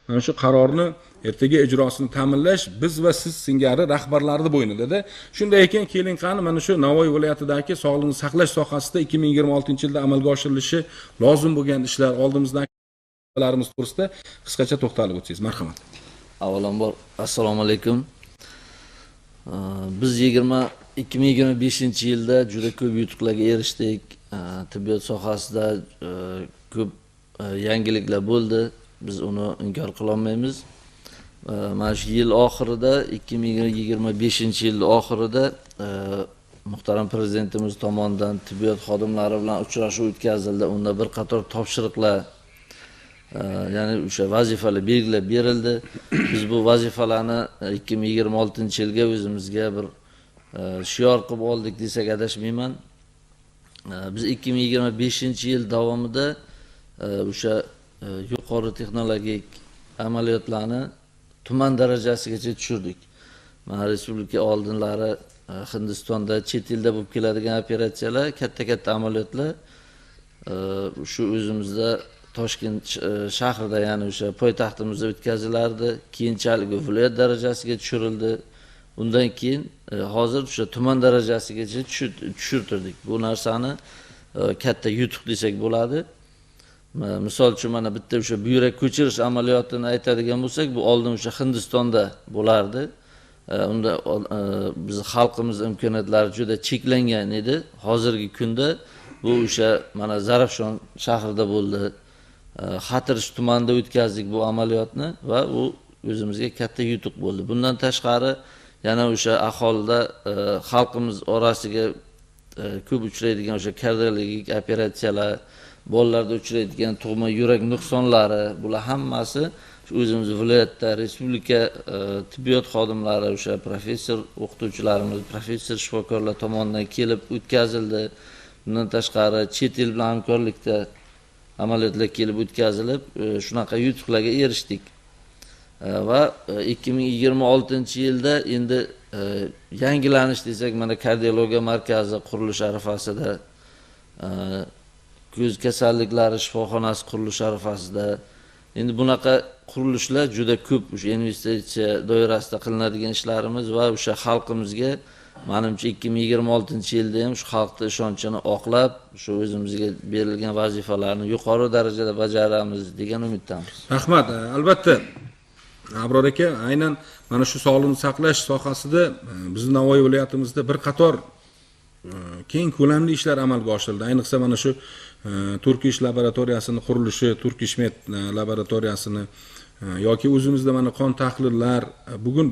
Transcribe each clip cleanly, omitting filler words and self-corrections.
Mana shu qarorni ertaga ijrosini ta'minlash biz va siz singari rahbarlarni bo'ynida-da. Shunday ekan, keling qani mana shu Navoiy viloyatidagi sog'liqni saqlash sohasida 2026-yilda amalga oshirilishi lozim bo'lgan ishlar, oldimizdagi to'g'risida qisqacha to'xtalib o'tsangiz, marhamat. Avvalambor assalomu alaykum. Biz 2025-yilda juda ko'p yutuqlarga erishdik. Tibbiyot sohasida ko'p yangiliklar bo'ldi. Biz uni inkor qila olmaymiz. Mana shu yil oxirida, 2025-yil oxirida muhtaram prezidentimiz tomonidan tibbiyot xodimlari bilan uchrashuv o'tkazildi. Unda bir qator topshiriqlar, ya'ni o'sha vazifalar belgilab berildi. Biz bu vazifalarni 2026-yilga o'zimizga bir shior qilib oldik desak adashmayman. Biz 2025-yil davomida o'sha yuqori texnologik amaliyotlarni tuman darajasigacha tushirdik. Mana respublika oldinlari Hindistonda, chet elda bo'lib keladigan operatsiyalar, katta-katta amaliyotlar shu o'zimizda Toshkent shahrida, ya'ni o'sha poytaxtimizda o'tkazilardi. Keyinchalik viloyat darajasiga tushirildi. Undan keyin hozir o'sha tuman darajasigacha tushirtirdik. Bu narsani katta yutuq desak bo'ladi. Misol uchun mana bitta o'sha buyrak ko'chirish amaliyotini aytadigan bo'lsak, bu oldin o'sha Hindistonda bo'lardi. Unda biz xalqimiz imkoniyatlari juda cheklangan edi. Hozirgi kunda bu o'sha mana Zarafshon shahrida bo'ldi. Xatirish tumanida o'tkazdik bu amaliyotni va u o'zimizga katta yutuq bo'ldi. Bundan tashqari yana o'sha aholida xalqimiz orasiga ko'p uchraydigan o'sha kardiologik operatsiyalar, bolalarda uchraydigan tug'ma yurak nuqsonlari, bular hammasi o'zimiz viloyatda, respublika tibbiyot xodimlari, o'sha professor o'qituvchilarimiz, professor shifokorlar tomonidan kelib o'tkazildi. Bundan tashqari chet el bilan hamkorlikda amaliyotlar kelib o'tkazilib, shunaqa yutuqlarga erishdik. Va 2026-yilda endi yangilanish desak, mana kardiologiya markazi qurilish arafasida, ko'z kasalliklari shifoxonasi qurilish arafasida. Endi bunaqa qurilishlar juda ko'p, o'sha investitsiya doirasida qilinadigan ishlarimiz va o'sha xalqimizga manimcha 2026-yilda ham shu xalqning ishonchini oqlab, shu o'zimizga berilgan vazifalarni yuqori darajada bajaramiz degan umiddamiz. Rahmat. Albatta, Abror aka, aynan mana shu sog'liqni saqlash sohasida bizni Navoiy viloyatimizda bir qator keng ko'lamli ishlar amalga oshirildi. Ayniqsa mana shu Turkish laboratoriyasini qurilishi, Turkish Med laboratoriyasini yoki o'zimizda mana qon tahlillar, bugun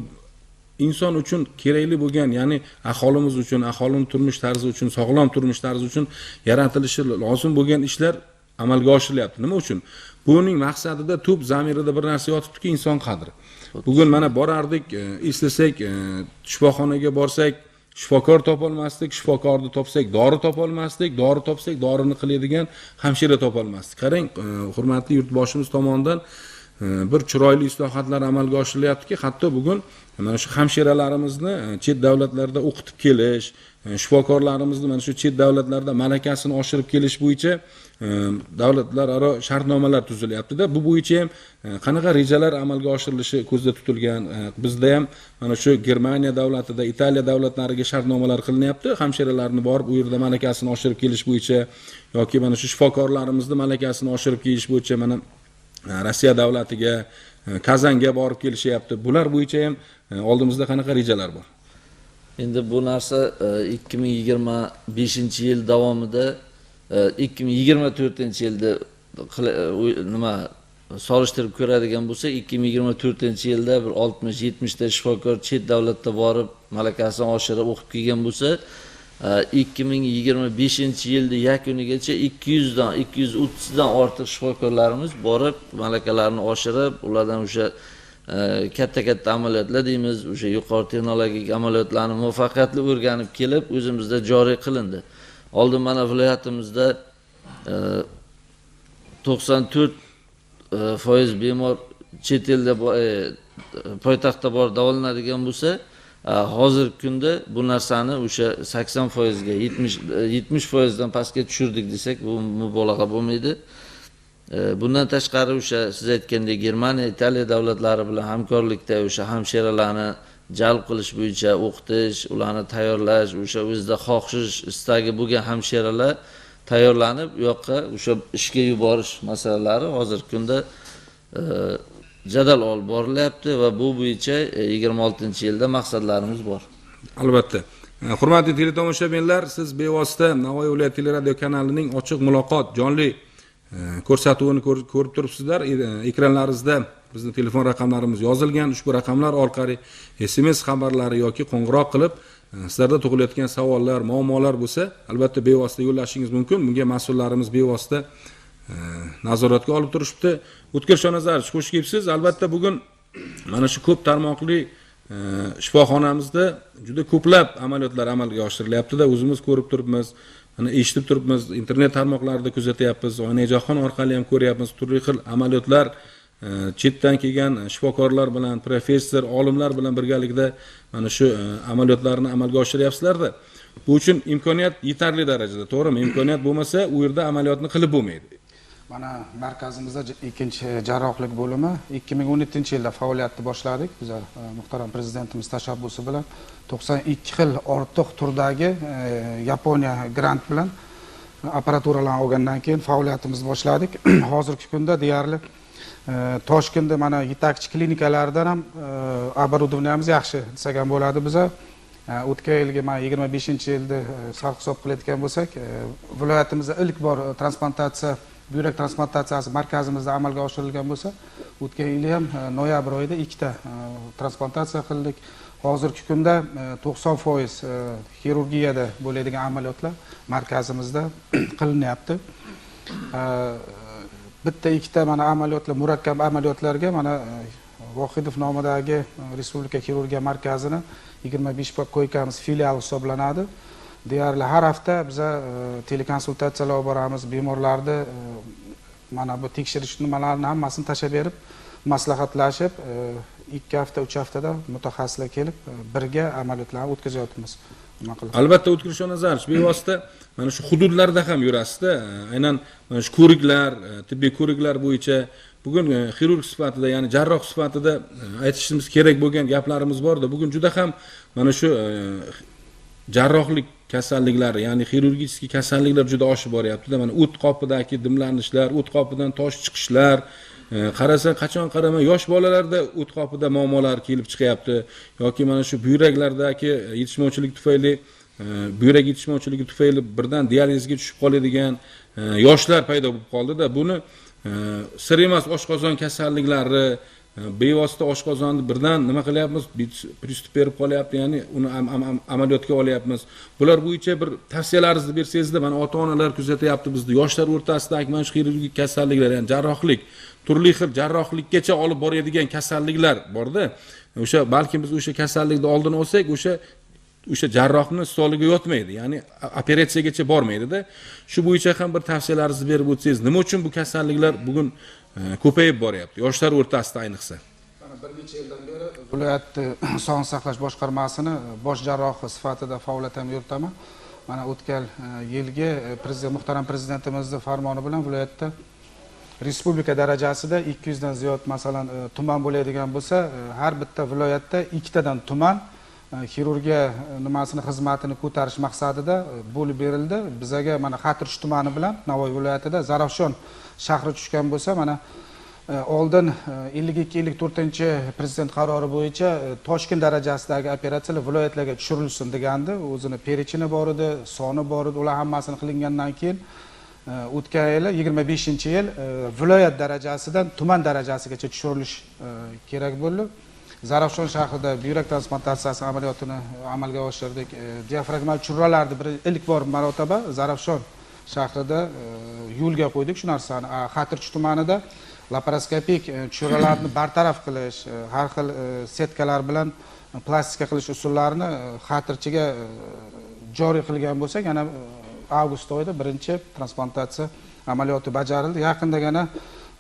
inson uchun kerakli bo'lgan, ya'ni aholimiz uchun, aholining turmush tarzi uchun, sog'lom turmush tarzi uchun yaratilishi lozim bo'lgan ishlar amalga oshirilyapti. Nima uchun? Buning maqsadida tub zamirida bir narsa yotibdiki, inson qadri. Bugun mana borardik, eslasak, shifoxonaga borsak, shifokor topolmasdik, shifokorni topsak, dori topolmasdik, dori topsak, dorini qiladigan hamshira topolmasdik. Qarang, hurmatli yurtboshimiz tomonidan bir chiroyli islohotlar amalga oshirilyaptiki, hatto bugun mana shu hamshiralarimizni chet davlatlarda o'qitib kelish, shifokorlarimizni mana shu chet davlatlarda malakasini oshirib kelish bo'yicha davlatlararo shartnomalar tuzilyapti-da. Bu bo'yicha ham qanaqa rejalar amalga oshirilishi ko'zda tutilgan. Bizda ham mana shu Germaniya davlatida, Italiya davlatlariga shartnomalar qilinyapti. Hamshiralarni borib u yerda malakasini oshirib kelish bo'yicha yoki mana shu shifokorlarimizni malakasini oshirib kelish bo'yicha mana Rossiya davlatiga, Kazanga borib kelishyapti. Bular bo'yicha ham oldimizda qanaqa rejalar bor? Endi bu narsa 2025-yil davomida 2024-yilda nima solishtirib ko'radigan bo'lsak, 2024-yilda bir 60-70 ta shifokor chet davlatda borib malakasini oshirib o'qib kelgan bo'lsa, 2025-yilda yakunigacha 200dan 230 dan ortiq shifokorlarimiz borib malakalarini oshirib, ulardan o'sha katta-katta amaliyotlar deymiz, o'sha yuqori texnologik amaliyotlarni muvaffaqiyatli o'rganib kelib o'zimizda joriy qilindi. Oldin mana viloyatimizda 94% bemor chet elda poytaxtda borib davolanadigan bo'lsa, hozirgi kunda bu narsani o'sha 80%ga, 70% dan pastga tushirdik desak, bu mubolag'a bo'lmaydi. Bundan tashqari o'sha siz aytgandek Germaniya, Italiya davlatlari bilan hamkorlikda o'sha hamshiralarni jalb qilish bo'yicha o'qitish, ularni tayyorlash, o'sha o'zida xohish, istagi bo'lgan hamshiralar tayyorlanib, u yoqqa o'sha ishga yuborish masalalari hozirgi kunda jadal olib borilyapti va bu bo'yicha 26-yilda maqsadlarimiz bor. Albatta. Hurmatli teletomoshabinlar, siz bevosita Navoiy viloyat teleradio kanalining ochiq muloqot jonli ko'rsatuvini ko'rib turibsizlar. Ekranlaringizda bizning telefon raqamlarimiz yozilgan. Ushbu raqamlar orqali SMS xabarlari yoki qo'ng'iroq qilib sizlarda tug'ilayotgan savollar, muammolar bo'lsa, albatta bevosita yo'llashingiz mumkin. Bunga mas'ullarimiz bevosita nazoratga olib turishibdi. O'tkir Shonazarovich, xush kelibsiz. Albatta bugun mana shu ko'p tarmoqli shifoxonamizda juda ko'plab amaliyotlar amalga oshirilyapti-da, o'zimiz ko'rib turibmiz, mana eshitib turibmiz, internet tarmoqlarida kuzatyapmiz, Oynai jahon orqali ham ko'ryapmiz, turli xil amaliyotlar chetdan kelgan shifokorlar bilan, professor, olimlar bilan birgalikda mana shu amaliyotlarni amalga oshiryapsizlar-da. Bu uchun imkoniyat yetarli darajada, to'g'rimi? Imkoniyat bo'lmasa, u yerda amaliyotni qilib bo'lmaydi. Mana markazimizda ikkinchi jarrohlik bo'limi 2017-yilda faoliyatni boshladik. Biz muhtaram prezidentimiz tashabbusi bilan 92 xil ortiq turdagi Yaponiya grant bilan apparaturalarni olgandan keyin faoliyatimizni boshladik. Hozirgi kunda deyarli Toshkentda mana yetakchi klinikalardan ham оборудованиemiz yaxshi desak ham bo'ladi biza. O'tgan yilgi mana 25-yilda sarf hisob qilayotgan bo'lsak, viloyatimizda ilk bor transplantatsiya, buyrak transplantatsiyasi markazimizda amalga oshirilgan bo'lsa, o'tgan yili ham noyabr oyida ikkita transplantatsiya qildik. Hozirgi kunda 90% xirurgiyada bo'ladigan amaliyotlar markazimizda qilinyapti. Bitta ikkita mana amaliyotlar, murakkab amaliyotlarga mana Vohidov nomidagi Respublika xirurgiya markazini 25 koykamiz filial hisoblanadi. Deyarli har hafta biza telekonsultatsiyalar olib boramiz, bemorlarni mana bu tekshirish nimalarini hammasini tashlab berib, maslahatlashib, 2 hafta, 3 haftada mutaxassislar kelib birga amaliyotlarni o'tkazyapmiz. Albatta, O'tkir Shonazarovich, bevosita mana shu hududlarda ham yurasizda, aynan mana shu ko'riklar, tibbiy ko'riklar bo'yicha bugun xirurg sifatida, ya'ni jarroh sifatida aytishimiz kerak bo'lgan gaplarimiz borda. Bugun juda ham mana shu jarrohlik kasalliklari, ya'ni xirurgik kasalliklar juda oshib boryapti-da. Mana o't qopidagi dimlanishlar, o't qopidan tosh chiqishlar, qarasa qachon qarama yosh bolalarda o't qopida muammolar kelib chiqyapti yoki mana shu buyraklardagi yetishmovchilik tufayli, buyrak yetishmovchiligi tufayli birdan dializga tushib qoladigan yoshlar paydo bo'lib qoldi-da. Buni sir emas, oshqozon kasalliklari, bevosita oshqozonni birdan nima qilyapmiz, pristup berib qolyapti, ya'ni uni amaliyotga olyapmiz. Bular bo'yicha bir tavsiyalaringizni bersangizda, mana ota-onalar kuzatyapti bizni, yoshlar o'rtasidagi mana shu xirurgik kasalliklar, ya'ni jarrohlik, turli xil jarrohlikkacha olib boradigan kasalliklar borda. O'sha balkim biz o'sha kasallikni oldini olsak, o'sha jarrohni stoliga yotmaydi, ya'ni operatsiyagacha bormaydi-da. Shu bo'yicha ham bir tavsiyalaringizni berib o'tsangiz, nima uchun bu kasalliklar bugun ko'payib boryapti yoshlar o'rtasida ayniqsa? Mana bir necha yildan beri viloyat sog'liqni saqlash boshqarmasini bosh jarrohi sifatida faoliyat ham yuritaman. Mana o'tgan yilgi prezident, muhtaram prezidentimizning farmoni bilan viloyatda respublika darajasida 200 dan ziyod masalan tuman bo'ladigan bo'lsa, har bitta viloyatda ikkitadan tuman xirurgiya nimasini xizmatini ko'tarish maqsadida bo'lib berildi. Bizaga mana Xatirchi tumani bilan Navoiy viloyatida Zarafshon shahri tushgan bo'lsa, mana oldin 52-54 prezident qarori bo'yicha Toshkent darajasidagi operatsiyalar viloyatlarga tushirilsin degandi. O'zini perechini bor edi, soni bor edi, ular hammasini qilingandan keyin o'tgan yili 25-yil viloyat darajasidan tuman darajasigacha tushirilish kerak bo'ldi. Zarafshon shahrida buyrak transplantatsiyasi amaliyotini amalga oshirdik. Diafragmal churralarni bir ilk bor marotaba Zarafshon shahrida yo'lga qo'ydik shu narsani. Xatirchi tumanida laparoskopik churralarni bartaraf qilish, har xil setkalar bilan plastika qilish usullarini Xatirchiga joriy qilgan bo'lsak, yana avgust oyida birinchi transplantatsiya amaliyoti bajarildi. Yaqindagina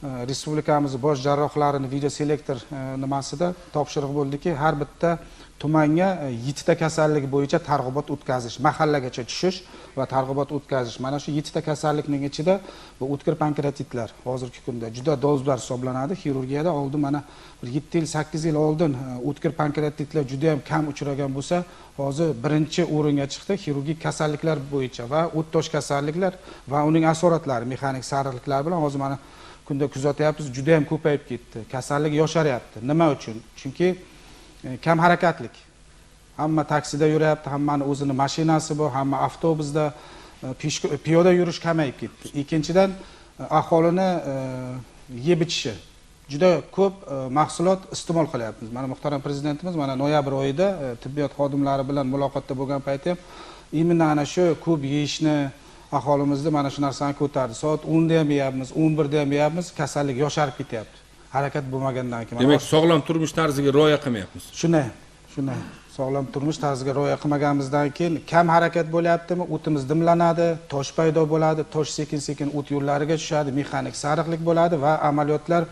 respublikamiz bosh jarrohlarini videoselektor nimasida topshiriq bo'ldiki, har bitta tumanga 7 ta kasallik bo'yicha targ'ibot o'tkazish, mahallagacha tushish va targ'ibot o'tkazish. Mana shu 7 ta kasallikning ichida bu o'tkir pankreatitlar hozirgi kunda juda dolzarb hisoblanadi. Xirurgiyada oldin mana bir 7 yil, 8 yil oldin o'tkir pankreatitlar juda ham kam uchragan bo'lsa, hozir birinchi o'ringa chiqdi xirurgik kasalliklar bo'yicha va o't tosh kasalliklar va uning asoratlari, mexanik sariliqlar bilan hozir mana kunda kuzatyapmiz, juda ham ko'payib ketdi. Kasallik yosharyapti. Nima uchun? Chunki kam harakatlik. Hamma taksida yuryapti, hammani o'zini mashinasi bor, hamma avtobusda, piyoda yurish kamayib ketdi. Ikkinchidan, aholini yeb ichishi. Juda ko'p mahsulot iste'mol qilyapmiz. Mana muhtaram prezidentimiz mana noyabr oyida tibbiyot xodimlari bilan muloqotda bo'lgan payti ham именно ana shu ko'p yeyishni aholimizda mana shu narsani ko'tardi. Soat 10 da ham yeyapmiz, 11 da ham yeyapmiz, kasallik yosharib ketyapti. Harakat bo'lmagandan keyin. Demak, sog'lom turmush tarziga rioya qilmayapmiz. Shunday, shunday. Sog'lom turmush tarziga rioya qilmaganimizdan keyin kam harakat bo'lyaptimi, o'timiz dimlanadi, tosh paydo bo'ladi, tosh sekin-sekin o't yo'llariga tushadi, mexanik sariqlik bo'ladi va amaliyotlar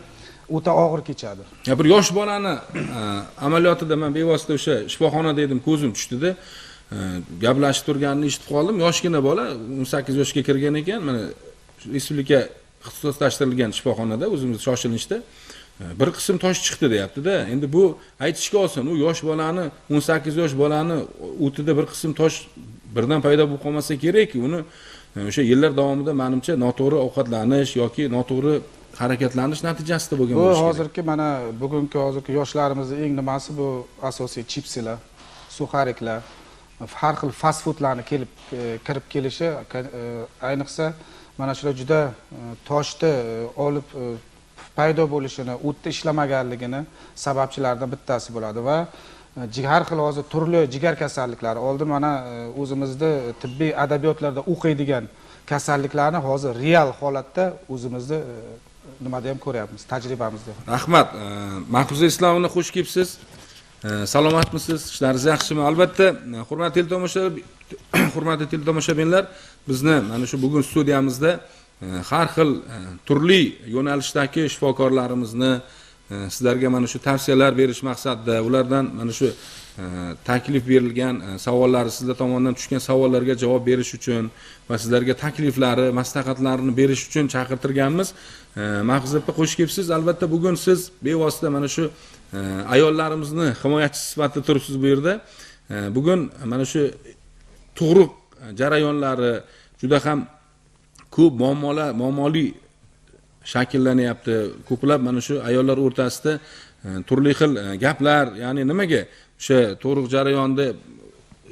o'ta og'ir kechadi. Ya bir yosh bolani amaliyotida men bevosita o'sha shifoxonada edim, ko'zim tushdida. Gaplashib turganini eshitib qoldim. Yoshgina bola 18 yoshga kirgan ekan, mana respublika ixtisoslashtirilgan shifoxonada o'zimiz shoshilinchda bir qism tosh chiqdi deyapti-da. Endi bu aytishga oson, u yosh bolani 18 yosh bolani o'tida bir qism tosh birdan paydo bo'lib qolmasa kerak, uni o'sha yillar davomida menimcha noto'g'ri ovqatlanish yoki noto'g'ri harakatlanish natijasida bo'lgan bo'lishi kerak. Bu hozirgi mana bugungi hozirgi yoshlarimizning eng nimasi bu asosiy chipsilar, suxariklar, har xil fast foodlarni kelib kirib kelishi, ayniqsa mana shular juda toshni olib paydo bo'lishini, o'tda ishlamaganligini sababchilaridan bittasi bo'ladi va har xil hozir turli jigar kasalliklari, oldin mana o'zimizda tibbiy adabiyotlarda o'qiydigan kasalliklarni hozir real holatda o'zimizda nimada ham ko'ryapmiz, tajribamizda. Rahmat. Mahfuza Islomovna, xush kelibsiz. Salomatmisiz? Ishlaringiz yaxshimi? Albatta, hurmatli teletomoshabinlar, bizni mana shu bugun studiyamizda har xil turli yo'nalishdagi shifokorlarimizni sizlarga mana shu tavsiyalar berish maqsadida, ulardan mana shu taklif berilgan savollar, sizlar tomonidan tushgan savollarga javob berish uchun va sizlarga takliflari, maslahatlarini berish uchun chaqirtirganmiz. Mahfuza opa, xush kelibsiz. Albatta bugun siz bevosita mana shu ayollarimizni himoyachisi sifatida turibsiz bu yerda. Bugun mana shu tug'ruq jarayonlari juda ham ko'p muammoli shakllanyapti. Ko'plab mana shu ayollar o'rtasida turli xil gaplar, ya'ni nimaga o'sha tug'ruq jarayonida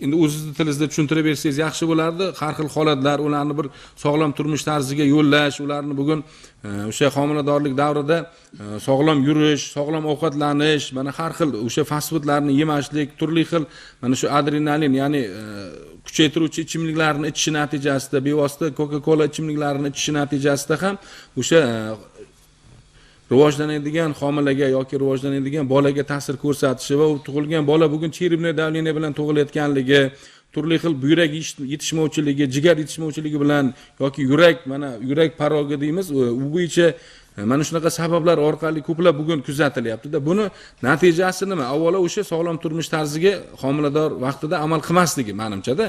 endi o'zingizni tilingizda tushuntirib bersangiz yaxshi bo'lardi. Har xil holatlar, ularni bir sog'lom turmush tarziga yo'llash, ularni bugun o'sha homiladorlik davrida sog'lom yurish, sog'lom ovqatlanish, mana har xil o'sha fast foodlarni yemaslik, turli xil mana shu adrenalin, ya'ni kuchaytiruvchi ichimliklarni ichishi natijasida, bevosita Coca-Cola ichimliklarini ichishi natijasida ham o'sha rivojlanadigan homilaga yoki rivojlanadigan bolaga ta'sir ko'rsatishi va u tug'ilgan bola bugun черепное давление bilan tug'ilayotganligi, turli xil buyrak yetishmovchiligi, jigar yetishmovchiligi bilan yoki yurak, mana yurak parogi deymiz, u bo'yicha mana shunaqa sabablar orqali ko'plab bugun kuzatilyapti-da. Buni natijasi nima? Avvalo o'sha sog'lom turmush tarziga homilador vaqtida amal qilmasligi menimcha-da.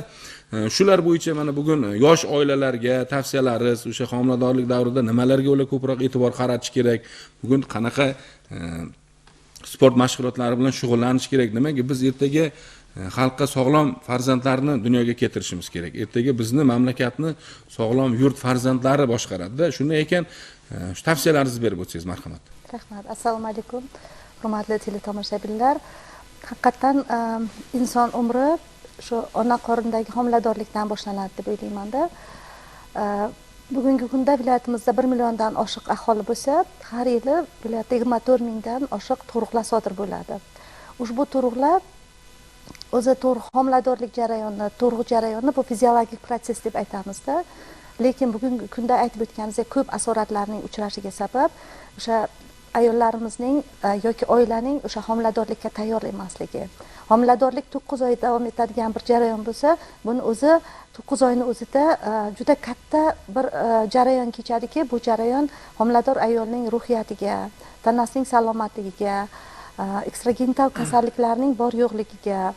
Shular bo'yicha mana bugun yosh oilalarga tavsiyalaringiz, o'sha homiladorlik davrida nimalarga ular ko'proq e'tibor qaratish kerak, bugun qanaqa sport mashg'ulotlari bilan shug'ullanish kerak, nimaga biz ertaga xalqqa sog'lom farzandlarni dunyoga keltirishimiz kerak. Ertaga bizni mamlakatni sog'lom yurt farzandlari boshqaradi-da. Shunday ekan, shu tavsiyalaringizni berib o'tsangiz, marhamat. Rahmat. Assalomu alaykum, hurmatli teletomoshabinlar. Haqiqatan inson umri shu ona qornidagi homiladorlikdan boshlanadi deb o'ylaymanda. Bugungi kunda viloyatimizda 1 milliondan oshiq aholi bo'lsa, har yili viloyatda 24 mingdan oshiq tug'ruqlar sodir bo'ladi. Ushbu tug'ruqlar o'zi tug'ruq homiladorlik jarayoni, tug'ruq jarayoni bu fiziologik protsess deb aytamizda. Lekin bugungi kunda aytib o'tganingizdek ko'p asoratlarning uchrashiga sabab o'sha ayollarimizning yoki oilaning o'sha homiladorlikka tayyor emasligi, Homiladorlik 9 oy davom etadigan bir jarayon bo'lsa, buni o'zi 9 oyni o'zida juda katta bir jarayon kechadiki, bu jarayon homilador ayolning ruhiyatiga, tanasining salomatligiga, ekstragenital kasalliklarning bor yo'qligiga,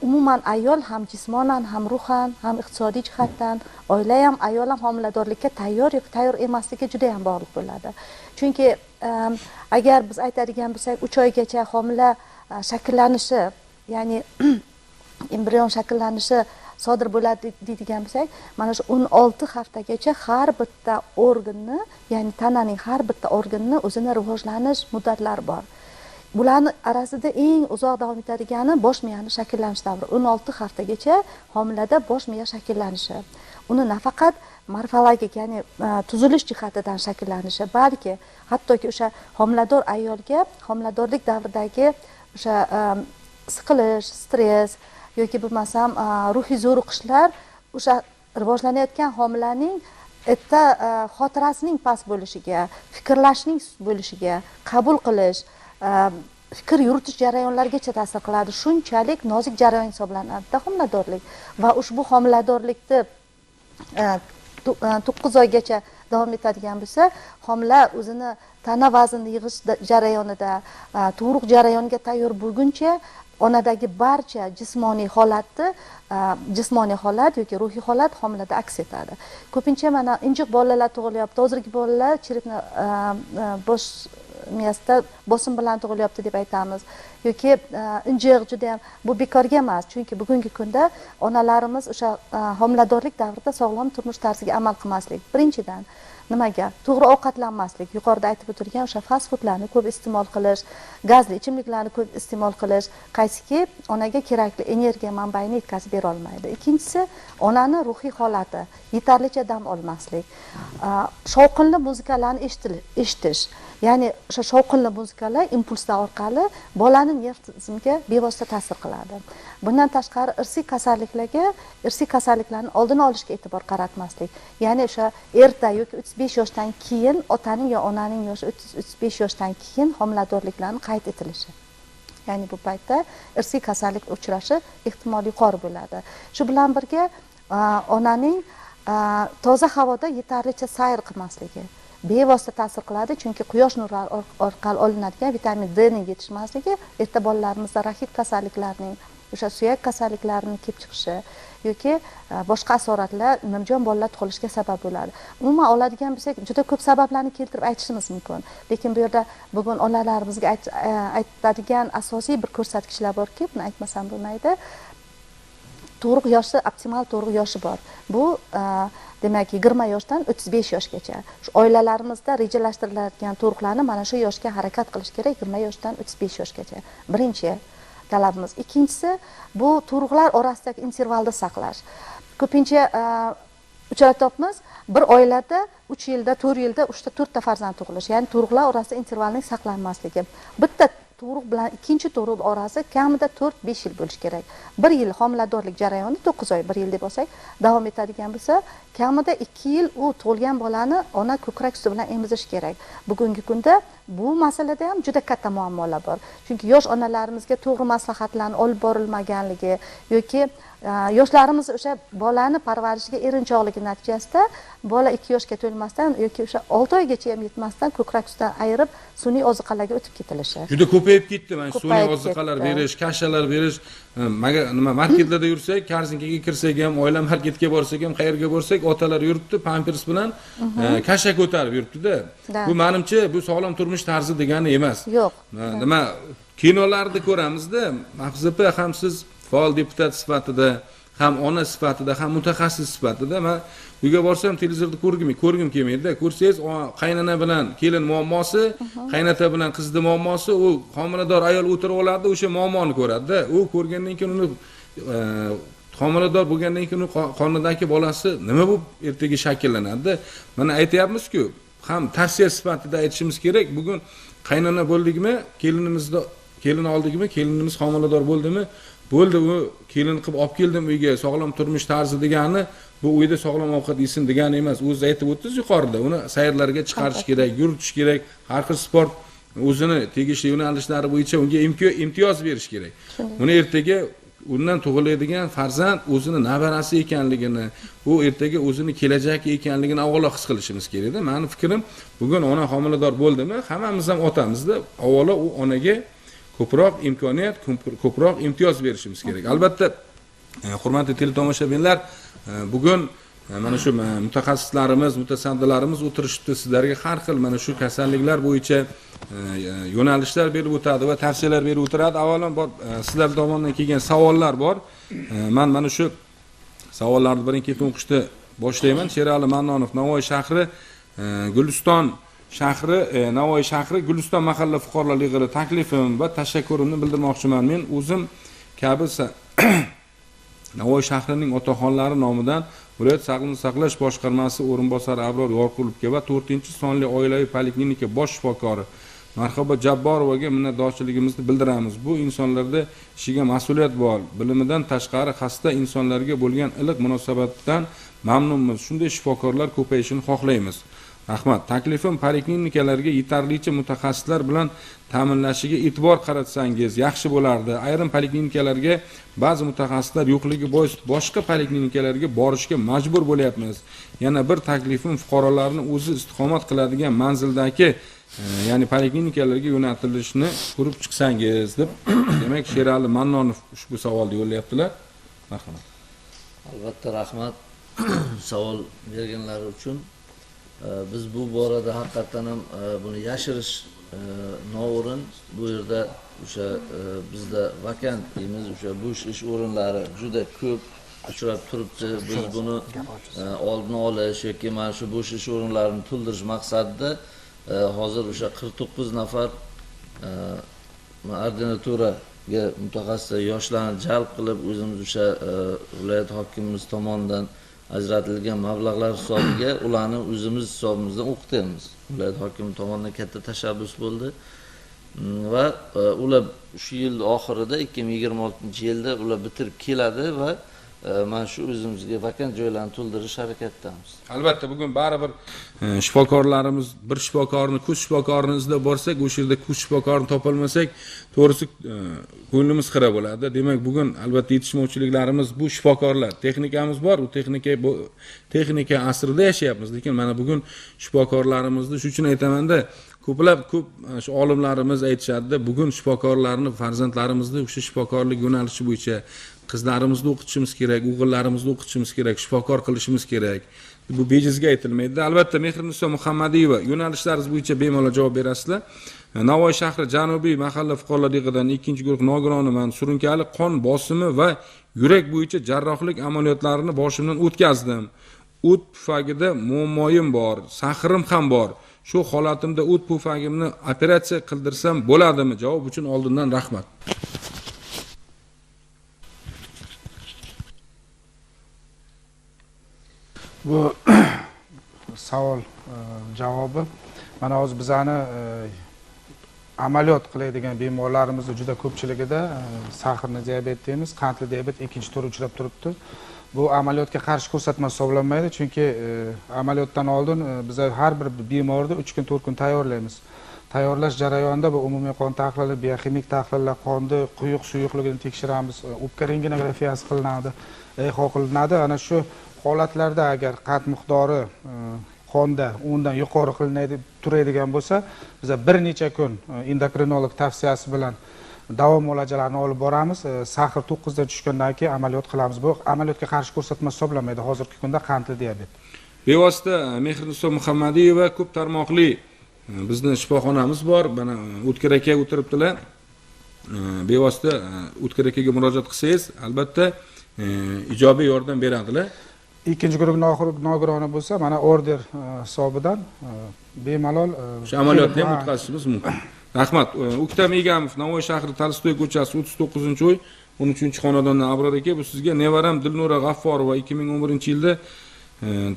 umuman ayol ham jismonan, ham ruhan, ham iqtisodiy jihatdan, oila ham, ayol ham homiladorlikka tayyor yoki tayyor emasligi juda ham bog'liq bo'ladi. Chunki agar biz aytadigan bo'lsak, 3 oygacha homila shakllanishi, ya'ni embrion shakllanishi sodir bo'ladi deydigan bo'lsak, mana shu 16 haftagacha har bitta organni, ya'ni tananing har bitta organini o'zini rivojlanish muddatlari bor. Bularni orasida eng uzoq davom etadigani bosh miyani shakllanish davri. 16 haftagacha homilada bosh miya shakllanishi. Uni nafaqat morfologik, ya'ni tuzilish jihatidan shakllanishi, balki hattoki o'sha homilador ayolga homiladorlik davridagi o'sha siqilish, stress yoki bo'lmasam ruhiy zo'riqishlar o'sha rivojlanayotgan homilaning erta xotirasining past bo'lishiga, fikrlashning sust bo'lishiga, qabul qilish, fikr yuritish jarayonlarigacha ta'sir qiladi. Shunchalik nozik jarayon hisoblanadi homiladorlik. Va ushbu homiladorlikni 9 oygacha davom etadigan bo'lsa, homila o'zini tana vaznini yig'ish jarayonida, tug'ruq jarayoniga tayyor bo'lguncha onadagi barcha jismoniy holatni, jismoniy holat yoki ruhiy holat homilada aks etadi. Ko'pincha mana injiq bolalar tug'ilyapti, hozirgi bolalar chiribni bosh miyasida bosim bilan tug'ilyapti deb aytamiz. Yoki injiq juda ham, bu bekorga emas, chunki bugungi kunda onalarimiz o'sha homiladorlik davrida sog'lom turmush tarziga amal qilmaslik. Birinchidan, nimaga? To'g'ri ovqatlanmaslik, yuqorida aytib o'tilgan o'sha fast foodlarni ko'p iste'mol qilish, gazli ichimliklarni ko'p iste'mol qilish, qaysiki onaga kerakli energiya manbaini yetkazib bera olmaydi. Ikkinchisi, onani ruhiy holati, yetarlicha dam olmaslik, shovqinli muzikalarni eshitish. Ya'ni o'sha shovqinli muzikalar impulslar orqali bolani nerv tizimiga bevosita ta'sir qiladi. Bundan tashqari irsiy kasalliklarni oldini olishga e'tibor qaratmaslik. Ya'ni o'sha erta yoki 35 yoshdan keyin otaning yo onaning yoshi 35 yoshdan keyin homiladorliklarni qayd etilishi. Ya'ni bu paytda irsiy kasallik uchrashi ehtimoli yuqori bo'ladi. Shu bilan birga onaning toza havoda yetarlicha sayr qilmasligi bevosita ta'sir qiladi, chunki quyosh nurlari orqali olinadigan vitamin D ning yetishmasligi erta bolalarimizda raxit kasalliklarining, o'sha suyak kasalliklarining kelib chiqishi yoki boshqa asoratlar nimjon bolalar tug'ilishiga sabab bo'ladi. Umuman oladigan bo'lsak, juda ko'p sabablarni keltirib aytishimiz mumkin. Lekin bu yerda bugun onalarimizga aytadigan asosiy bir ko'rsatkichlar borki, buni aytmasam bo'lmaydi. Tug'ruq yoshi, optimal tug'ruq yoshi bor. Bu demak 20 yoshdan 35 yoshgacha. Shu oilalarimizda rejalashtiriladigan tug'ruqlarni mana shu yoshga harakat qilish kerak, 20 yoshdan 35 yoshgacha. Birinchi talabimiz. Ikkinchisi, bu tug'ruqlar orasidagi intervalni saqlash. Ko'pincha uchratyapmiz, bir oilada 3 yilda, 4 yilda 3 ta 4 ta farzand tug'ilish, ya'ni tug'ruqlar orasida intervalning saqlanmasligi. Bitta tug'ruq bilan ikkinchi tug'ruq orasi kamida 4-5 yil bo'lishi kerak. 1 yil homiladorlik jarayoni 9 oy, 1 yil deb olsak, davom etadigan bo'lsa, kamida 2 yil u tug'ilgan bolani ona ko'krak suti bilan emizish kerak. Bugungi kunda bu masalada ham juda katta muammolar bor. Chunki yosh onalarimizga to'g'ri maslahatlarni olib borilmaganligi yoki yoshlarimiz o'sha bolani parvarishiga erinchoqligi natijasida bola 2 yoshga to'lmasdan yoki o'sha 6 oygacha ham yetmasdan ko'krak sutidan ayirib sun'iy oziqalarga o'tib ketilishi. Juda ko'payib ketdi mana sun'iy oziqalar berish, kashalar berish. Nima marketlarda yursak, korzinkaga kirsak ham, oila marketga borsak ham, qayerga borsak, otalar yuribdi pampers bilan kasha ko'tarib yuribdi-da. Bu menimcha bu sog'lom turmush tarzi degani emas. Yo'q. Nima kinolarda ko'ramizda, Mahfuza opa, ham siz faol deputat sifatida, ham ona sifatida, ham mutaxassis sifatida men uyga borsam televizorda ko'rgim kelmaydi-da. Ko'rsangiz, qaynona bilan kelin muammosi, qaynota bilan qizni muammosi, u homilador ayol o'tirib oladi, o'sha muammoni ko'radi-da. U ko'rgandan keyin uni homilador bo'lgandan keyin uni qornidagi bolasi nima bo'lib ertaga shakllanadi-da. Mana aytayapmiz-ku, ham tavsiya sifatida aytishimiz kerak. Bugun qaynona bo'ldikmi, kelinimizni kelin oldikmi, kelinimiz homilador bo'ldimi? Bo'ldi, u kelin qilib olib keldim uyga, sog'lom turmush tarzi degani bu uyda sog'lom ovqat yesin degani emas. O'zingiz aytib o'tdingiz yuqorida, uni sayrlarga chiqarish kerak, yuritish kerak, har xil sport o'zini tegishli yo'nalishlari bo'yicha unga imtiyoz berish kerak. Uni ertaga undan tug'iladigan farzand o'zini nabarasi ekanligini, u ertaga o'zini kelajagi ekanligini avvalo his qilishimiz kerakda. Meni fikrim, bugun ona homilador bo'ldimi, hammamiz ham otamizda, avvalo u onaga ko'proq imkoniyat, ko'proq imtiyoz berishimiz kerak. Albatta, hurmatli teletomoshabinlar, bugun mana shu mutaxassislarimiz, mutasaddilarimiz o'tirishibdi, sizlarga har xil mana shu kasalliklar bo'yicha yo'nalishlar berib o'tadi va tavsiyalar berib o'tiradi. Avvalambor sizlar tomonidan kelgan savollar bor. Men mana shu savollarni birin-ketin o'qishni boshlayman. Sherali Mannonov, Navoiy shahri, Guliston shahri, Navoiy shahri Guliston mahalla fuqarolar yig'ini taklifim va tashakkurimni bildirmoqchiman. Men o'zim kabi Navoiy shahrining otaxonlari nomidan viloyat sog'liqni saqlash boshqarmasi o'rinbosari Abror Yorqulovga va 4-sonli oilaviy poliklinika bosh shifokori Marhabo Jabborovaga minnatdorchiligimizni bildiramiz. Bu insonlarda ishiga mas'uliyat bor, bilimidan tashqari xasta insonlarga bo'lgan iliq munosabatdan mamnunmiz. Shunday shifokorlar ko'payishini xohlaymiz. Rahmat. Taklifim poliklinikalarga yetarlicha mutaxassislar bilan ta'minlashiga e'tibor qaratsangiz yaxshi bo'lardi. Ayrim poliklinikalarga ba'zi mutaxassislar yo'qligi bois boshqa poliklinikalarga borishga majbur bo'lyapmiz. Yana bir taklifim fuqarolarni o'zi istiqomat qiladigan manzildagi, ya'ni poliklinikalarga yo'naltirilishini ko'rib chiqsangiz deb, demak Sherali Mannonov ushbu savolni yo'llayaptilar. Marhamat. Albatta rahmat savol berganlari uchun. Biz bu borada haqiqatan ham buni yashirish noo'rin. Bu yerda o'sha bizda vakant deymiz, o'sha bo'sh ish o'rinlari juda ko'p uchrab turibdi. Biz buni oldini olish yoki mana shu bo'sh ish o'rinlarini to'ldirish maqsadida hozir o'sha 49 nafar ordinaturaga mutaxassis yoshlarni jalb qilib, o'zimiz o'sha viloyat hokimimiz tomonidan ajratilgan mablag'lar hisobiga ularni o'zimiz hisobimizdan o'qitamiz. Viloyat hokimi tomonidan katta tashabbus bo'ldi va ular shu yil oxirida 2026-yilda ular bitirib keladi va mana shu o'zimizga vakant joylarni to'ldirish harakatidamiz. Albatta, bugun baribir shifokorlarimiz, bir shifokorni, ko'z shifokorini izlab borsak, o'sha yerda ko'z shifokorini topolmasak, to'g'risi ko'nglimiz xira bo'ladi. Demak, bugun albatta yetishmovchiliklarimiz bu shifokorlar. Texnikamiz bor, u texnika asrida yashayapmiz, lekin mana bugun shifokorlarimizni, shu uchun aytamanda, ko'plab ko'p shu olimlarimiz aytishadi, bugun shifokorlarni, farzandlarimizni o'sha shifokorlik yo'nalishi bo'yicha qizlarimizni o'qitishimiz kerak, o'g'illarimizni o'qitishimiz kerak, shifokor qilishimiz kerak. Bu bejizga aytilmaydi. Albatta, Mehriniso Muhammadiyeva, yo'nalishlaringiz bo'yicha bemalol javob berasizlar. Navoiy shahri Janubiy mahalla fuqarolar yig'inidan 2-guruh nogironiman. Surunkali qon bosimi va yurak bo'yicha jarrohlik amaliyotlarini boshimdan o'tkazdim. O't pufagida muammoyim bor, sahrim ham bor. Shu holatimda o't pufagimni operatsiya qildirsam bo'ladimi? Javob uchun oldindan rahmat. Bu savol javobi mana hozir bizani amaliyot qiladigan bemorlarimizni juda ko'pchiligida saxarni diabet deymiz, qandli diabet ikkinchi turi uchrab turibdi. Bu amaliyotga qarshi ko'rsatma hisoblanmaydi, chunki amaliyotdan oldin biz har bir bemorni 3 kun 4 kun tayyorlaymiz. Tayyorlash jarayonida bu umumiy qon tahlili, bioximik tahlillar, qonni quyuq suyuqligini tekshiramiz, o'pka rentgenografiyasi qilinadi, eho qilinadi. Ana shu holatlarda agar qand miqdori qonda 10 dan yuqori qilinadi turadigan bo'lsa, biz bir necha kun endokrinolog tavsiyasi bilan davom muolajalarini olib boramiz. Sahr 9 dan tushgandan keyin amaliyot qilamiz. Bu amaliyotga qarshi ko'rsatma hisoblanmaydi hozirgi kunda qandli diabet. Bevosita Mehriniso Muhammadiyeva, ko'p tarmoqli bizni shifoxonamiz bor. Mana O'tkir aka o'tiribdilar. Bevosita O'tkir akaga murojaat qilsangiz, albatta ijobiy yordam beradilar. Ikkinchi guruh nogironi bo'lsa, mana order hisobidan bemalol o'sha amaliyotni ham o'tkazishimiz mumkin. Rahmat. O'ktam Egamov, Navoiy shahri Tolstoy ko'chasi 39-uy 13-xonadondan Abror aka, bu sizga. Nevaram Dilnura G'afforova 2011-yilda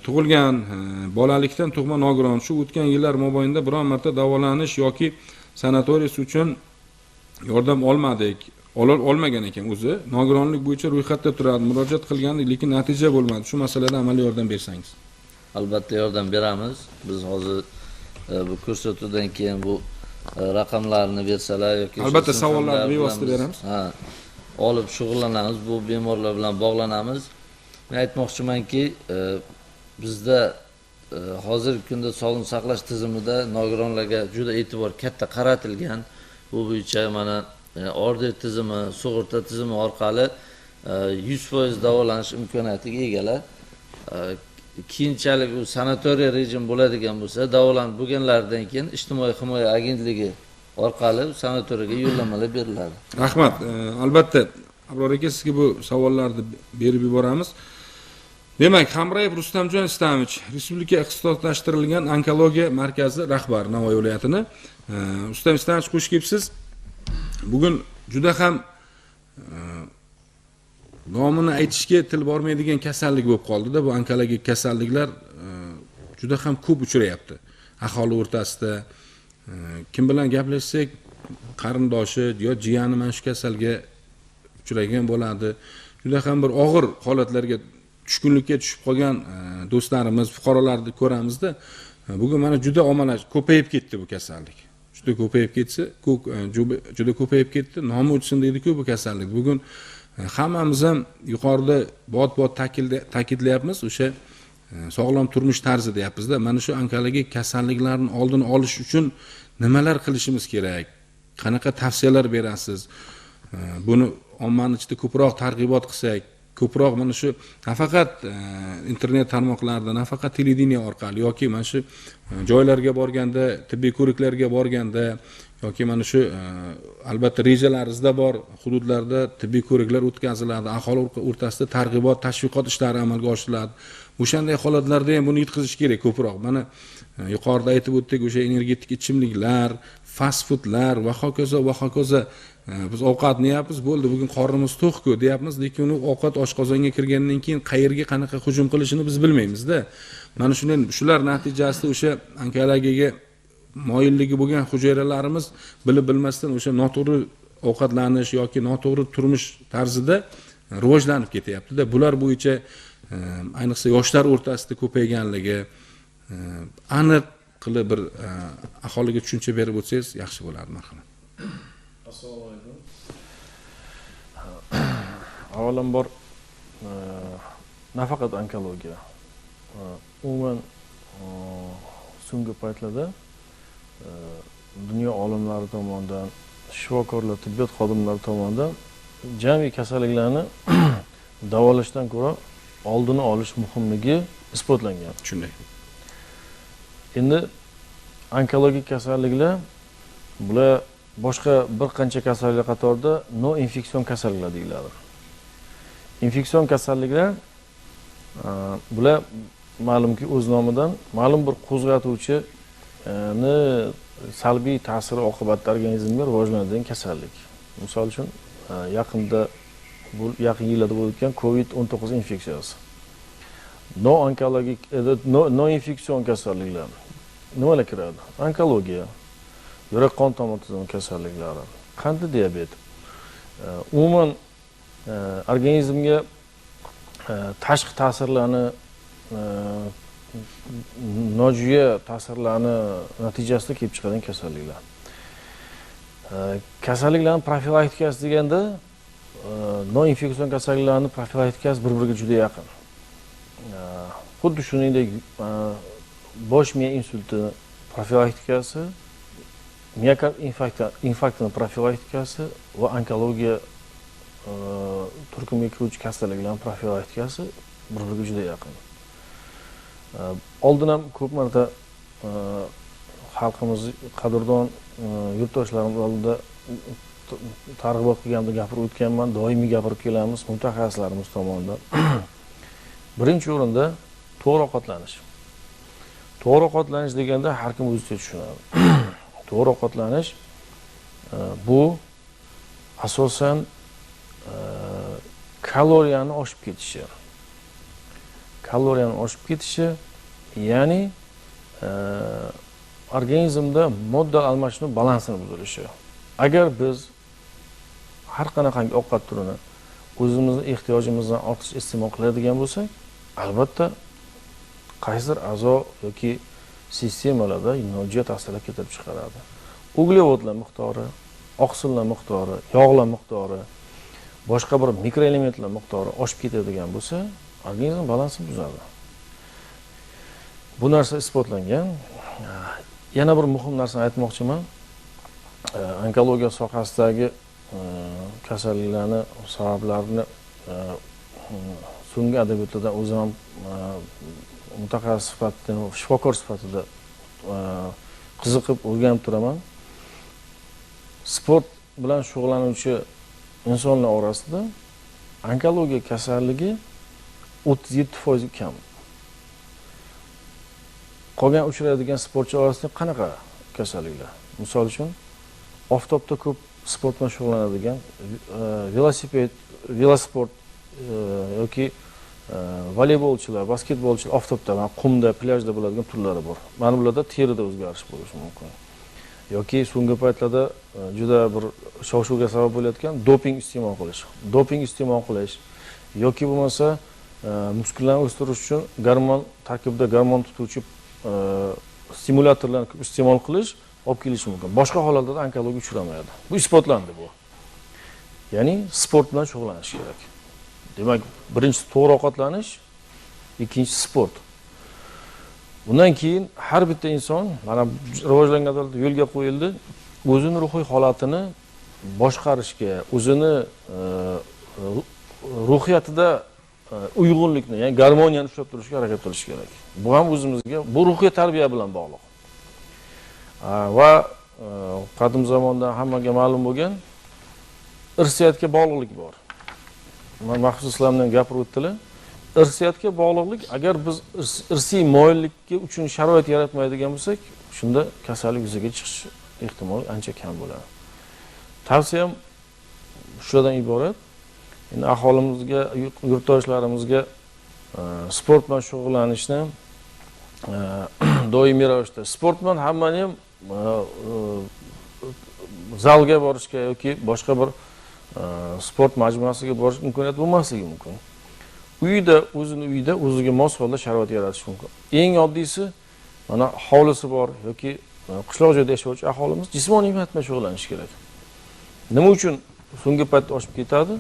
tug'ilgan, bolalikdan tug'ma nogiron. Shu o'tgan yillar mobaynida biron marta davolanish yoki sanatoriy uchun yordam olmadik. Olmagan ekan o'zi. Nogironlik bo'yicha ro'yxatda turadi. Murojaat qilgandik, lekin natija bo'lmadi. Shu masalada amaliy yordam bersangiz. Albatta yordam beramiz. Biz hozir bu ko'rsatuvdan keyin bu raqamlarini bersalar yoki albatta savollarni bevosita beramiz. Ha, olib shug'ullanamiz, bu bemorlar bilan bog'lanamiz. Men aytmoqchimanki, bizda hozirgi kunda sog'liqni saqlash tizimida nogironlarga juda e'tibor katta qaratilgan. Bu bo'yicha mana order tizimi, sug'urta tizimi orqali 100% davolanish imkoniyatiga egalar. Keyinchalik u sanatoriya rejim bo'ladigan bo'lsa, davolanib bo'lganlaridan keyin Ijtimoiy himoya agentligi orqali sanatoriyaga yo'llanmalar beriladi. Rahmat. Albatta, Abror aka, sizga bu savollarni berib yuboramiz. Demak, Hamrayev Rustamjon Istamovich, Respublika ixtisoslashtirilgan onkologiya markazi rahbari, Navoiy viloyatini. Rustam Istamovich, xush kelibsiz. Bugun juda ham nomini aytishga til bormaydigan kasallik bo'lib qoldi-da. Bu onkologik kasalliklar juda ham ko'p uchrayapti aholi o'rtasida. Kim bilan gaplashsak, qarindoshi yo jiyani mana shu kasalga uchragan bo'ladi. Juda ham bir og'ir holatlarga, tushkunlikka tushib qolgan do'stlarimiz, fuqarolarni ko'ramizda. Bugun mana juda omalash ko'payib ketdi bu kasallik. Juda ko'payib ketsa, juda ko'payib ketdi. Nomi o'chsin deydi-ku bu kasallik. Bugun hammamiz ham yuqorida bot-bot ta'kidlayapmiz, o'sha sog'lom turmush tarzi deyapmiz-da. Mana shu onkologik kasalliklarning oldini olish uchun nimalar qilishimiz kerak? Qanaqa tavsiyalar berasiz? Buni ommaning ichida ko'proq targ'ibot qilsak, ko'proq mana shu nafaqat internet tarmoqlarida, nafaqat televideniya orqali yoki mana shu joylarga borganda, tibbiy ko'riklarga borganda yoki mana shu albatta rejalarimizda bor hududlarda tibbiy ko'riklar o'tkaziladi, aholi o'rtasida targ'ibot, tashviqot ishlari amalga oshiriladi. O'shanday holatlarda ham buni yetkazish kerak ko'proq. Mana yuqorida aytib o'tdik, o'sha energetik ichimliklar, fast foodlar va hokazo va hokazo. Biz ovqatni yeyapmiz, bo'ldi, bugun qornimiz to'q-ku deyapmiz, lekin uni ovqat oshqozonga kirgandan keyin qayerga qanaqa hujum qilishini biz bilmaymiz-da. Mana shundan shular natijasida o'sha onkologiyaga moyilligi bo'lgan hujayralarimiz bilib bilmasdan o'sha noto'g'ri ovqatlanish yoki noto'g'ri turmush tarzida rivojlanib ketyapti-da. Bular bo'yicha ayniqsa yoshlar o'rtasida ko'payganligi aniq qilib bir aholiga tushuncha berib o'tsangiz yaxshi bo'lardi, marhamat. Assalomu alaykum. Avvalambor nafaqat onkologiya, umuman so'nggi paytlarda dunyo olimlari tomonidan, shifokorlar, tibbiyot xodimlari tomonidan jami kasalliklarni davolashdan ko'ra oldini olish muhimligi isbotlangan. Shunday. Endi onkologik kasalliklar bular boshqa bir qancha kasalliklar qatorida noinfeksion kasalliklar deyiladi. Infeksion kasalliklar bular ma'lumki o'z nomidan ma'lum bir qo'zg'atuvchini salbiy ta'siri oqibatida organizmga rivojlanadigan kasallik. Misol uchun yaqinda bu yaqin yillarda bo'lib o'tgan COVID-19 infeksiyasi. Noonkologik, noinfeksion kasalliklar nimalar kiradi? Onkologiya, yurak qon tomir tizimi kasalliklari, qandli diabet, umuman organizmga tashqi ta'sirlarni, nojo'ya ta'sirlarni natijasida kelib chiqadigan kasalliklar. Kasalliklarning profilaktikasi deganda noinfeksion kasalliklarning profilaktikasi bir-biriga juda yaqin. Xuddi shuningdek bosh miya insulti profilaktikasi, miokard infarktini profilaktikasi va onkologiya turkumiga kiruvchi kasalliklarning profilaktikasi bir-biriga juda yaqin. Oldin ham ko'p marta xalqimiz, qadrdon yurtdoshlarimiz oldida targ'ibot qilganda gapirib o'tganman, doimiy gapirib kelamiz mutaxassislarimiz tomonidan. Birinchi o'rinda to'g'ri ovqatlanish. To'g'ri ovqatlanish deganda har kim o'zicha tushunadi. To'g'ri ovqatlanish bu asosan kaloriyani oshib ketishi. Kaloriyani oshib ketishi, ya'ni organizmda modda almashinuv balansini buzilishi. Agar biz har qanaqangi ovqat turini o'zimizni ehtiyojimizdan ortiq iste'mol qiladigan bo'lsak, albatta qaysidir a'zo yoki sistemalarda nojo'ya ta'sirlar keltirib chiqaradi. Uglevodlar miqdori, oqsillar miqdori, yog'lar miqdori, boshqa bir mikroelementlar miqdori oshib ketadigan bo'lsa, organizm balansini buzadi. Bu narsa isbotlangan. Yana bir muhim narsani aytmoqchiman. Onkologiya sohasidagi kasalliklarni sabablarini so'nggi adabiyotlardan o'zim ham mutaxassis sifatida, shifokor sifatida qiziqib o'rganib turaman. Sport bilan shug'ullanuvchi insonlar orasida onkologiya kasalligi 37% kam. Qolgan uchraydigan sportchi orasida qanaqa kasalliklar? Misol uchun, oftobda ko'p sport bilan shug'ullanadigan, velosiped, velosport yoki voleybolchilar, basketbolchilar oftobda, qumda, plyajda bo'ladigan turlari bor. Mana bularda terida o'zgarish bo'lishi mumkin. Yoki so'nggi paytlarda juda bir shov-shuvga sabab bo'layotgan doping iste'mol qilish. Doping iste'mol qilish yoki bo'lmasa muskullarni o'stirish uchun gormon tarkibida gormon tutuvchi stimulyatorlarni ko'p iste'mol qilish olib kelishi mumkin. Boshqa holatlarda onkologiya uchramaydi. Bu isbotlandi bu. Ya'ni sport bilan shug'ullanish kerak. Demak, birinchisi to'g'ri ovqatlanish, ikkinchisi sport. Bundan keyin har bitta inson, mana rivojlangan davlatda yo'lga qo'yildi, o'zini ruhiy holatini boshqarishga, o'zini ruhiyatida uyg'unlikni, ya'ni garmoniyani ushlab turishga harakat qilish kerak. Bu ham o'zimizga, bu ruhiy tarbiya bilan bog'liq. Va qadim zamonda hammaga ma'lum bo'lgan irsiyatga bog'liqlik bor. Mana Mahfuz Islomdan gapirib o'tdilar. Irsiyatga bog'liqlik, agar biz irsiy moyillikka uchun sharoit yaratmaydigan bo'lsak, shunda kasallik yuzaga chiqish ehtimoli ancha kam bo'ladi. Tavsiyam shulardan iborat. Endi aholimizga, yurtdoshlarimizga sport bilan shug'ullanishni doimiy ravishda, sport bilan hammani ham zalga borishga yoki boshqa bir sport majmuasiga borish imkoniyati bo'lmasligi mumkin. Uyda, o'zini uyida o'ziga mos holda sharoit yaratish mumkin. Eng oddiysi, mana hovlisi bor yoki qishloq joyda yashovchi aholimiz jismoniy mehnat bilan shug'ullanishi kerak. Nima uchun so'nggi paytda oshib ketadi?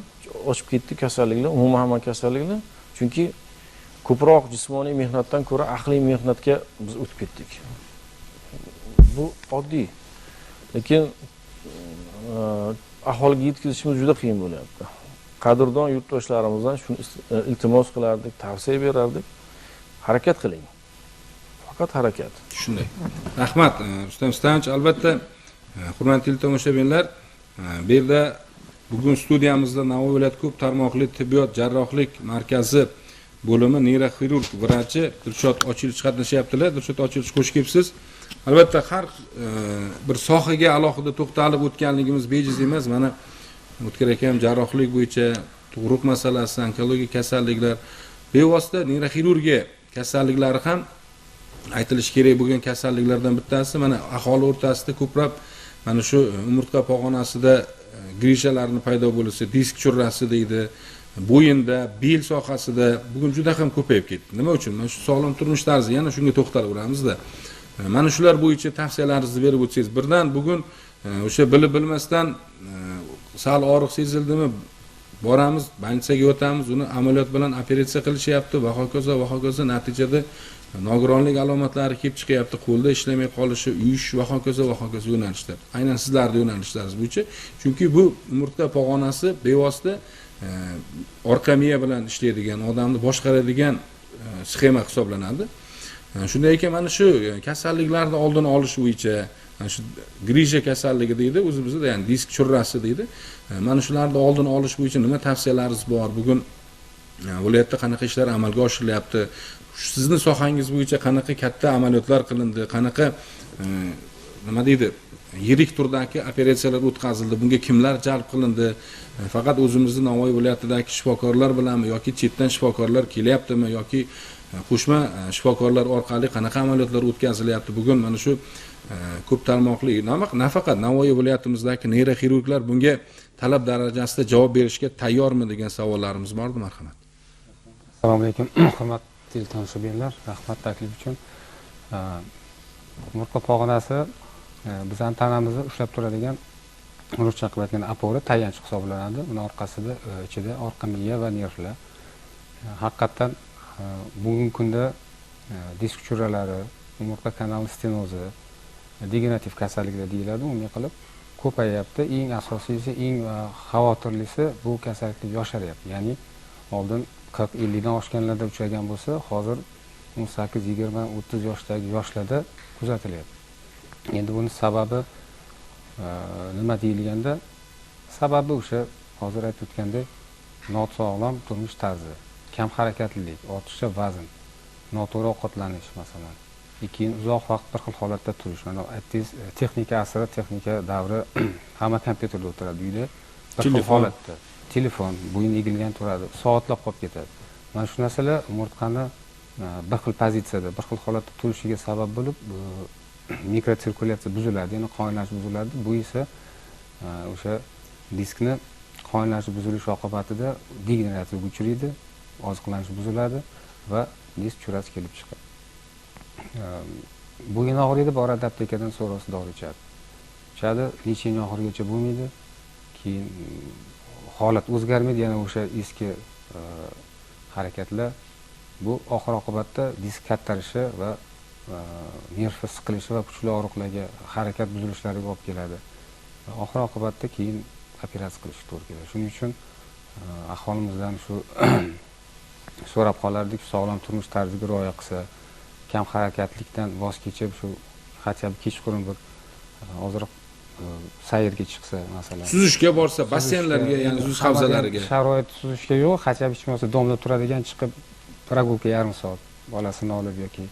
Oshib ketdi kasalliklar, umuman hamma kasalliklar, chunki ko'proq jismoniy mehnatdan ko'ra aqliy mehnatga biz o'tib ketdik. Bu oddiy. Lekin aholiga yetkazishimiz juda qiyin bo'lyapti. Qadrdon yurtdoshlarimizdan shuni iltimos qilardik, tavsiya berardik. Harakat qiling. Faqat harakat. Shunday. Rahmat, Rustam Istanovich. Albatta, hurmatli tomoshabinlar, bu yerda bugun studiyamizda Navoiy viloyat ko'p tarmoqli tibbiyot jarrohlik markazi bo'limi neyroxirurg vrachi Dilshod Ochilovich qatnashyaptilar. Dilshod Ochilovich, xush kelibsiz. Albatta, har bir sohaga alohida to'xtalib o'tganligimiz bejiz emas. Mana O'tkir akam jarrohlik bo'yicha tug'ruq masalasi, onkologik kasalliklar, bevosita neyroxirurgiya kasalliklari ham aytilishi kerak bo'lgan kasalliklardan bittasi. Mana aholi o'rtasida ko'proq mana shu umurtqa pog'onasida grishalarni paydo bo'lishi, disk churrasi deydi, bo'yinda, bel sohasida bugun juda ham ko'payib ketdi. Nima uchun? Mana shu sog'lom turmush tarzi, yana shunga to'xtalib o'tamizda. Mana shular bo'yicha tavsiyalaringizni berib o'tsangiz. Birdan bugun o'sha bilib bilmasdan sal og'riq sezildimi, boramiz, больницаga yotamiz, uni amaliyot bilan operatsiya qilishyapti va hokazo va hokazo, natijada nogironlik alomatlari kelib chiqyapti, qo'lda ishlamay qolishi, uyush va hokazo va hokazo yo'nalishlar. Aynan sizlarning yo'nalishlaringiz bo'yicha, chunki bu umurtqa pog'onasi bevosita orqa miya bilan ishlaydigan, odamni boshqaradigan sxema hisoblanadi. Shunday ekan, mana shu kasalliklarni oldini olish bo'yicha, mana shu grija kasalligi deydi, o'zimizda, ya'ni disk churrasi deydi. Mana shularni oldini olish bo'yicha nima tavsiyalaringiz bor? Bugun viloyatda qanaqa ishlar amalga oshirilyapti? Sizni sohangiz bo'yicha qanaqa katta amaliyotlar qilindi? Qanaqa nima deydi, yirik turdagi operatsiyalar o'tkazildi? Bunga kimlar jalb qilindi? Faqat o'zimizni Navoiy viloyatidagi shifokorlar bilanmi yoki chetdan shifokorlar kelyaptimi yoki qo'shma shifokorlar orqali qanaqa amaliyotlar o'tkazilyapti? Bugun mana shu ko'p tarmoqli, nafaqat Navoiy viloyatimizdagi neyroxirurglar bunga talab darajasida javob berishga tayyormi degan savollarimiz bor edi. Marhamat. Assalomu alaykum, hurmatli tomoshabinlar, rahmat taklif uchun. Umurtqa pog'onasi Bizning tanamizni ushlab turadigan, ruscha qilib aytganda опора, tayanch hisoblanadi. Uni orqasida, ichida orqa miya va nervlar. Haqiqatdan bugungi kunda disk churralari, umurtqa kanali stenozi, degenerativ kasalliklar deyiladi, umumiy qilib ko'payyapti. Eng asosiysi, eng xavotirlisi bu kasalliklar yosharyapti. Ya'ni oldin 40-50 dan oshganlarda uchragan bo'lsa, hozir 18, 20, 30 yoshdagi yoshlarda kuzatilyapti. Endi buni sababi nima deyilganda, sababi o'sha hozir aytib o'tgandek nosog'lom turmush tarzi, kam harakatlilik, ortiqcha vazn, noto'g'ri ovqatlanish masalan. Keyin uzoq vaqt bir xil holatda turish. Mana aytdingiz, texnika asri, texnika davri, hamma kompyuterda o'tiradi uyda, bir xil holatda. Telefon, bo'yin egilgan turadi, soatlab qolib ketadi. Mana shu narsalar umurtqani bir xil pozitsiyada, bir xil holatda turishiga sabab bo'lib, mikrosirkulyatsiya buziladi, ya'ni qon aylanishi buziladi. Bu esa o'sha diskni qon aylanishi buzilishi oqibatida degeneratsiyaga uchraydi, oziqlanish buziladi va disk churrasi kelib chiqadi. Bo'yin og'riydi, boradi aptekadan so'rosi dori ichadi. Ichadi, lecheniya oxirigacha bo'lmaydi. Keyin holat o'zgarmaydi, yana o'sha eski harakatlar. Bu oxir oqibatda disk kattarishi va nervi siqilishi va kuchli og'riqlarga, harakat buzilishlariga olib keladi. Oxir oqibatda keyin operatsiya qilishga to'g'ri keladi. Shuning uchun aholimizdan shu so'rab qolardik, sog'lom turmush tarziga rioya qilsa, kam harakatlikdan voz kechib, shu хотя бы kechqurun bir ozroq sayrga chiqsa masalan. Suzishga borsa, basseynlarga, ya'ni suzish havzalariga. Sharoit suzishga yo'q, хотя бы hech bo'lmasa domda turadigan chiqib прогулка yarim soat bolasini olib yoki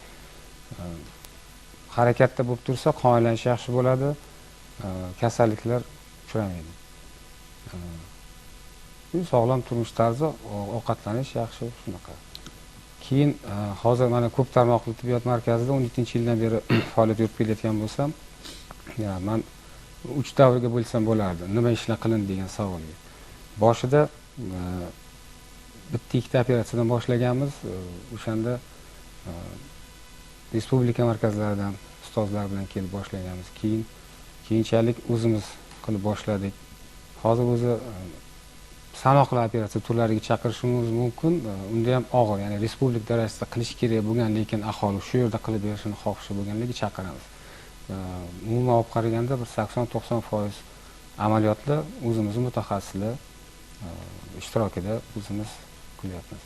harakatda bo'lib tursa, qon aylanishi yaxshi bo'ladi, kasalliklar uchramaydi. Sog'lom turmush tarzi, ovqatlanish yaxshi, shunaqa. Keyin hozir mana ko'p tarmoqli tibbiyot markazida 17-yildan beri faoliyat yuritib kelayotgan bo'lsam, man 3 davrga bo'lsam bo'lardi. Nima ishlar qilindi degan savolga. Boshida bitta ikkita operatsiyadan boshlaganmiz. O'shanda respublika markazlaridan ustozlar bilan kelib boshlaganmiz. Keyin keyinchalik o'zimiz qilib boshladik. Hozir o'zi sanoqli operatsiya turlariga chaqirishimiz mumkin. Unda ham og'ir, ya'ni respublika darajasida qilish kerak bo'lgan, lekin aholi shu yerda qilib berishini xohishi bo'lganligi chaqiramiz. Umuman olib qaraganda bir 80-90% amaliyotlar o'zimiz mutaxassislar ishtirokida o'zimiz qilyapmiz.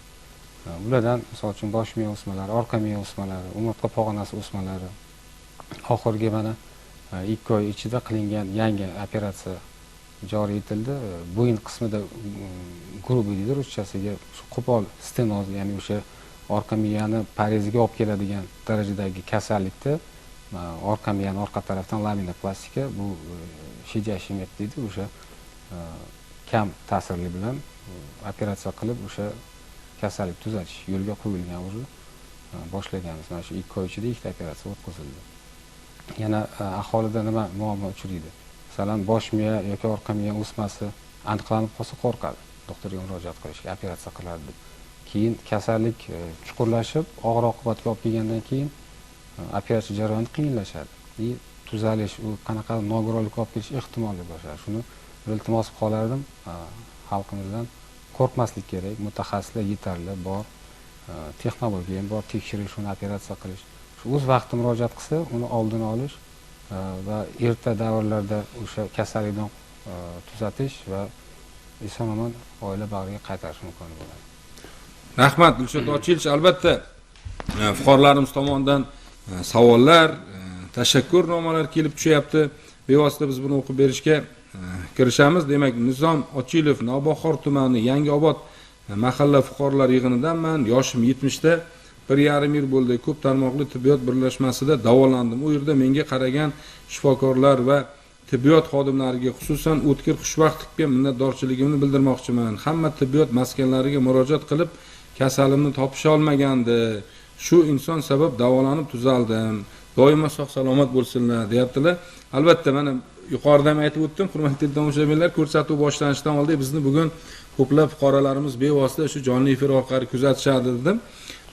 Ulardan misol uchun bosh miya o'smalari, orqa miya o'smalari, umurtqa pog'onasi o'smalari, oxirgi mana 2 oy ichida qilingan yangi operatsiya joriy etildi. Bo'yin qismida grubi deydi ruschasiga, shu qo'pol stenoz, ya'ni o'sha orqa miyani pareziga olib keladigan darajadagi kasallikda orqa miyani orqa tarafdan laminoplastika, bu щадящий metod deydi, o'sha kam ta'sirli bilan operatsiya qilib o'sha kasallik tuzatish yo'lga qo'yilgan, o'zi boshlaganmiz. Mana shu 2 oy ichida 2 ta operatsiya o'tkazildi. Yana aholida nima muammo uchraydi? Masalan, bosh miya yoki orqa miya o'smasi aniqlanib qolsa qo'rqadi, doktorga murojaat qilishga, operatsiya qiladi deb. Keyin kasallik chuqurlashib, og'ir oqibatga olib kelgandan keyin operatsiya jarayoni qiyinlashadi. Tuzalish, u qanaqa nogironlikka olib kelish ehtimoli boshlanadi. Shuni iltimos qilib qolardim, xalqimizdan qo'rqmaslik kerak, mutaxassislar yetarli bor, texnologiya ham bor, tekshirish, uni operatsiya qilish. Shu o'z vaqtida murojaat qilsa, uni oldini olish va erta davrlarda o'sha kasallikdan tuzatish va eson-omon oila bag'riga qaytarish imkoni bo'ladi. Rahmat, Dilshod Ochilovich. Albatta, fuqarolarimiz tomonidan savollar, tashakkurnomalar kelib tushyapti. Bevosita biz buni o'qib berishga kirishamiz. Demak, Nizom Ochilov, Navbahor tumani, Yangiobod mahalla fuqarolar yig'inidanman. Yoshim 70 da. 1,5 yil bo'ldi. Ko'p tarmoqli tibbiyot birlashmasida davolandim. U yerda menga qaragan shifokorlar va tibbiyot xodimlariga, xususan O'tkir Xushvaqtovga minnatdorchiligimni bildirmoqchiman. Hamma tibbiyot maskanlariga murojaat qilib, kasalimni topisha olmagandi. Shu inson sabab davolanib tuzaldim. Doimo sog' salomat bo'lsinlar, deyaptilar. Albatta, mana yuqorida ham aytib o'tdim, hurmatli tomoshabinlar, ko'rsatuv boshlanishidan oldin bizni bugun ko'plab fuqarolarimiz bevosita shu jonli efir orqali kuzatishadi dedim.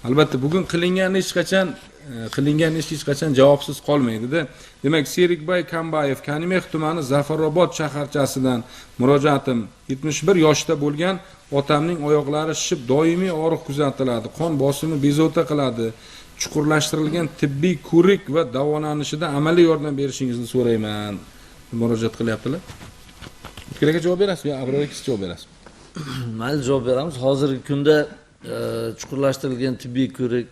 Albatta, bugun qilingan ish hech qachon javobsiz qolmaydi-da. Demak, Serikbay Kambayev, Kanimex tumani Zafarobod shaharchasidan murojaatim. 71 yoshda bo'lgan otamning oyoqlari shishib, doimiy og'riq kuzatiladi, qon bosimi bezovta qiladi. Chuqurlashtirilgan tibbiy ko'rik va davolanishida amaliy yordam berishingizni so'rayman. Murojaat qilyaptilar. O'tkir aka javob berasizmi yo Abror aka javob berasizmi? Mayli, javob beramiz. Hozirgi kunda chuqurlashtirilgan tibbiy ko'rik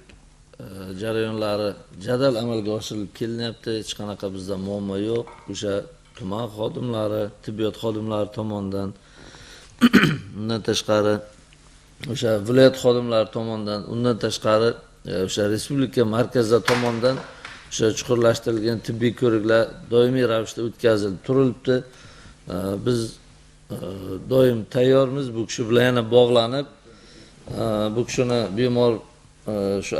jarayonlari jadal amalga oshirilib kelinyapti. Hech qanaqa bizda muammo yo'q. O'sha tuman xodimlari, tibbiyot xodimlari tomonidan, undan tashqari o'sha viloyat xodimlari tomonidan, undan tashqari o'sha respublika markazi tomonidan o'sha chuqurlashtirilgan tibbiy ko'riklar doimiy ravishda o'tkazilib turilibdi. Biz doim tayyormiz. Bu kishi bilan yana bog'lanib, bu kishini bemor shu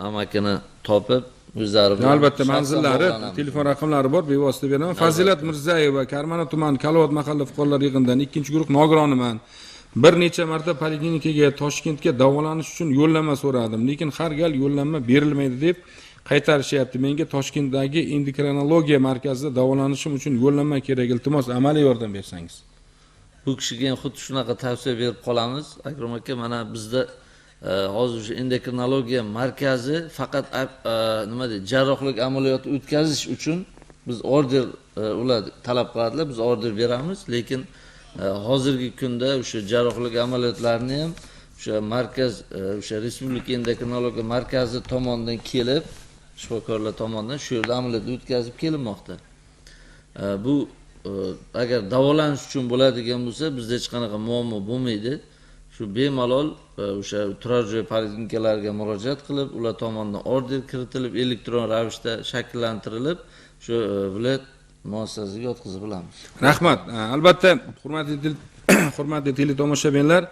amakini topib o'zlari bilan albatta manzillari, telefon raqamlari bor, bevosita beraman. Fazilat Mirzayeva, Karmana tumani Kalovat mahalla fuqarolar yig'inidan 2-guruh nogironiman. Bir necha marta poliklinikaga, Toshkentga davolanish uchun yo'llanma so'radim, lekin har gal yo'llanma berilmaydi deb qaytarishyapti. Menga Toshkentdagi endokrinologiya markazida davolanishim uchun yo'llanma kerak, iltimos amaliy yordam bersangiz. Bu kishiga ham xuddi shunaqa tavsiya berib qolamiz. Akrom aka, mana bizda hozir o'sha endokrinologiya markazi faqat nima deydi, jarrohlik amaliyoti o'tkazish uchun biz order, ular talab qiladilar, biz order beramiz, lekin hozirgi kunda o'sha jarrohlik amaliyotlarini ham o'sha markaz, o'sha respublika endokrinologiya markazi tomonidan kelib, shifokorlar tomonidan shu yerda amaliyot o'tkazib kelinmoqda. Bu agar davolanish uchun bo'ladigan bo'lsa, bizda hech qanaqa muammo bo'lmaydi. Shu bemalol o'sha turar joy poliklinikalarga murojaat qilib, ular tomonidan order kiritilib, elektron ravishda shakllantirilib, shu viloyat muassasasiga yotqizib bilamiz. Rahmat. Albatta, hurmatli teletomoshabinlar,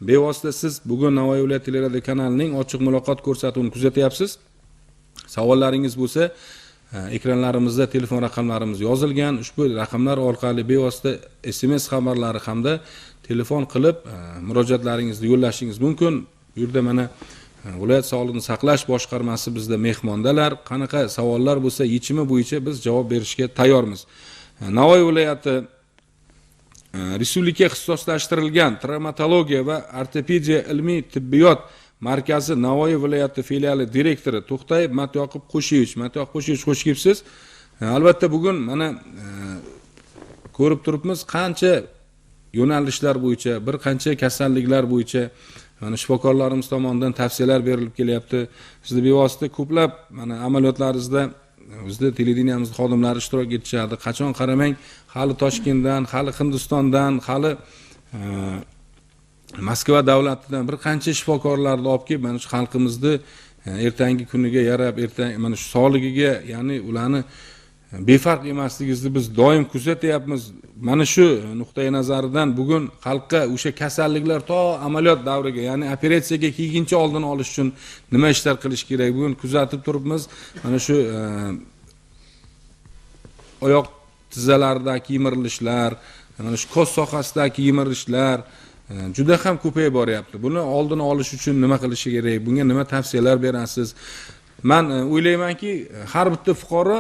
bevosita siz bugun Navoiy viloyat teleradio kanalining ochiq muloqot ko'rsatuvini kuzatyapsiz. Savollaringiz bo'lsa, ekranlarimizda telefon raqamlarimiz yozilgan. Ushbu raqamlar orqali bevosita SMS xabarlari hamda telefon qilib murojaatlaringizni yo'llashingiz mumkin. Bu yerda mana viloyat sog'liqni saqlash boshqarmasi bizda mehmondalar. Qanaqa savollar bo'lsa, yechimi bo'yicha biz javob berishga tayyormiz. Navoiy viloyati respublika ixtisoslashtirilgan travmatologiya va ortopediya ilmiy tibbiyot markazi Navoiy viloyati filiali direktori To'xtayev Matyoqub Qo'shiyevich. Matyoqub Qo'shiyevich, xush kelibsiz. Albatta bugun mana ko'rib turibmiz, qancha yo'nalishlar bo'yicha, bir qancha kasalliklar bo'yicha mana shifokorlarimiz tomonidan tavsiyalar berilib kelyapti. Sizni bevosita ko'plab mana amaliyotlaringizda bizda televideniyamiz xodimlari ishtirok etishadi. Qachon qaramang, hali Toshkentdan, hali Hindistondan, hali Moskva davlatidan bir qancha shifokorlarni olib kelib, mana shu xalqimizni ertangi kuniga yarab, ertang mana shu sog'ligiga, ya'ni ularni befarq emasligingizni biz doim kuzatyapmiz. Mana shu nuqtai nazaridan bugun xalqqa o'sha kasalliklar to amaliyot davriga, ya'ni operatsiyaga kelguncha oldini olish uchun nima ishlar qilish kerak, bugun kuzatib turibmiz. Mana shu oyoq tizzalaridagi yemirilishlar, mana shu ko'z sohasidagi yemirilishlar juda ham ko'payib boryapti. Buni oldini olish uchun nima qilish kerak? Bunga nima tavsiyalar berasiz? Men o'ylaymanki, har bitta fuqaro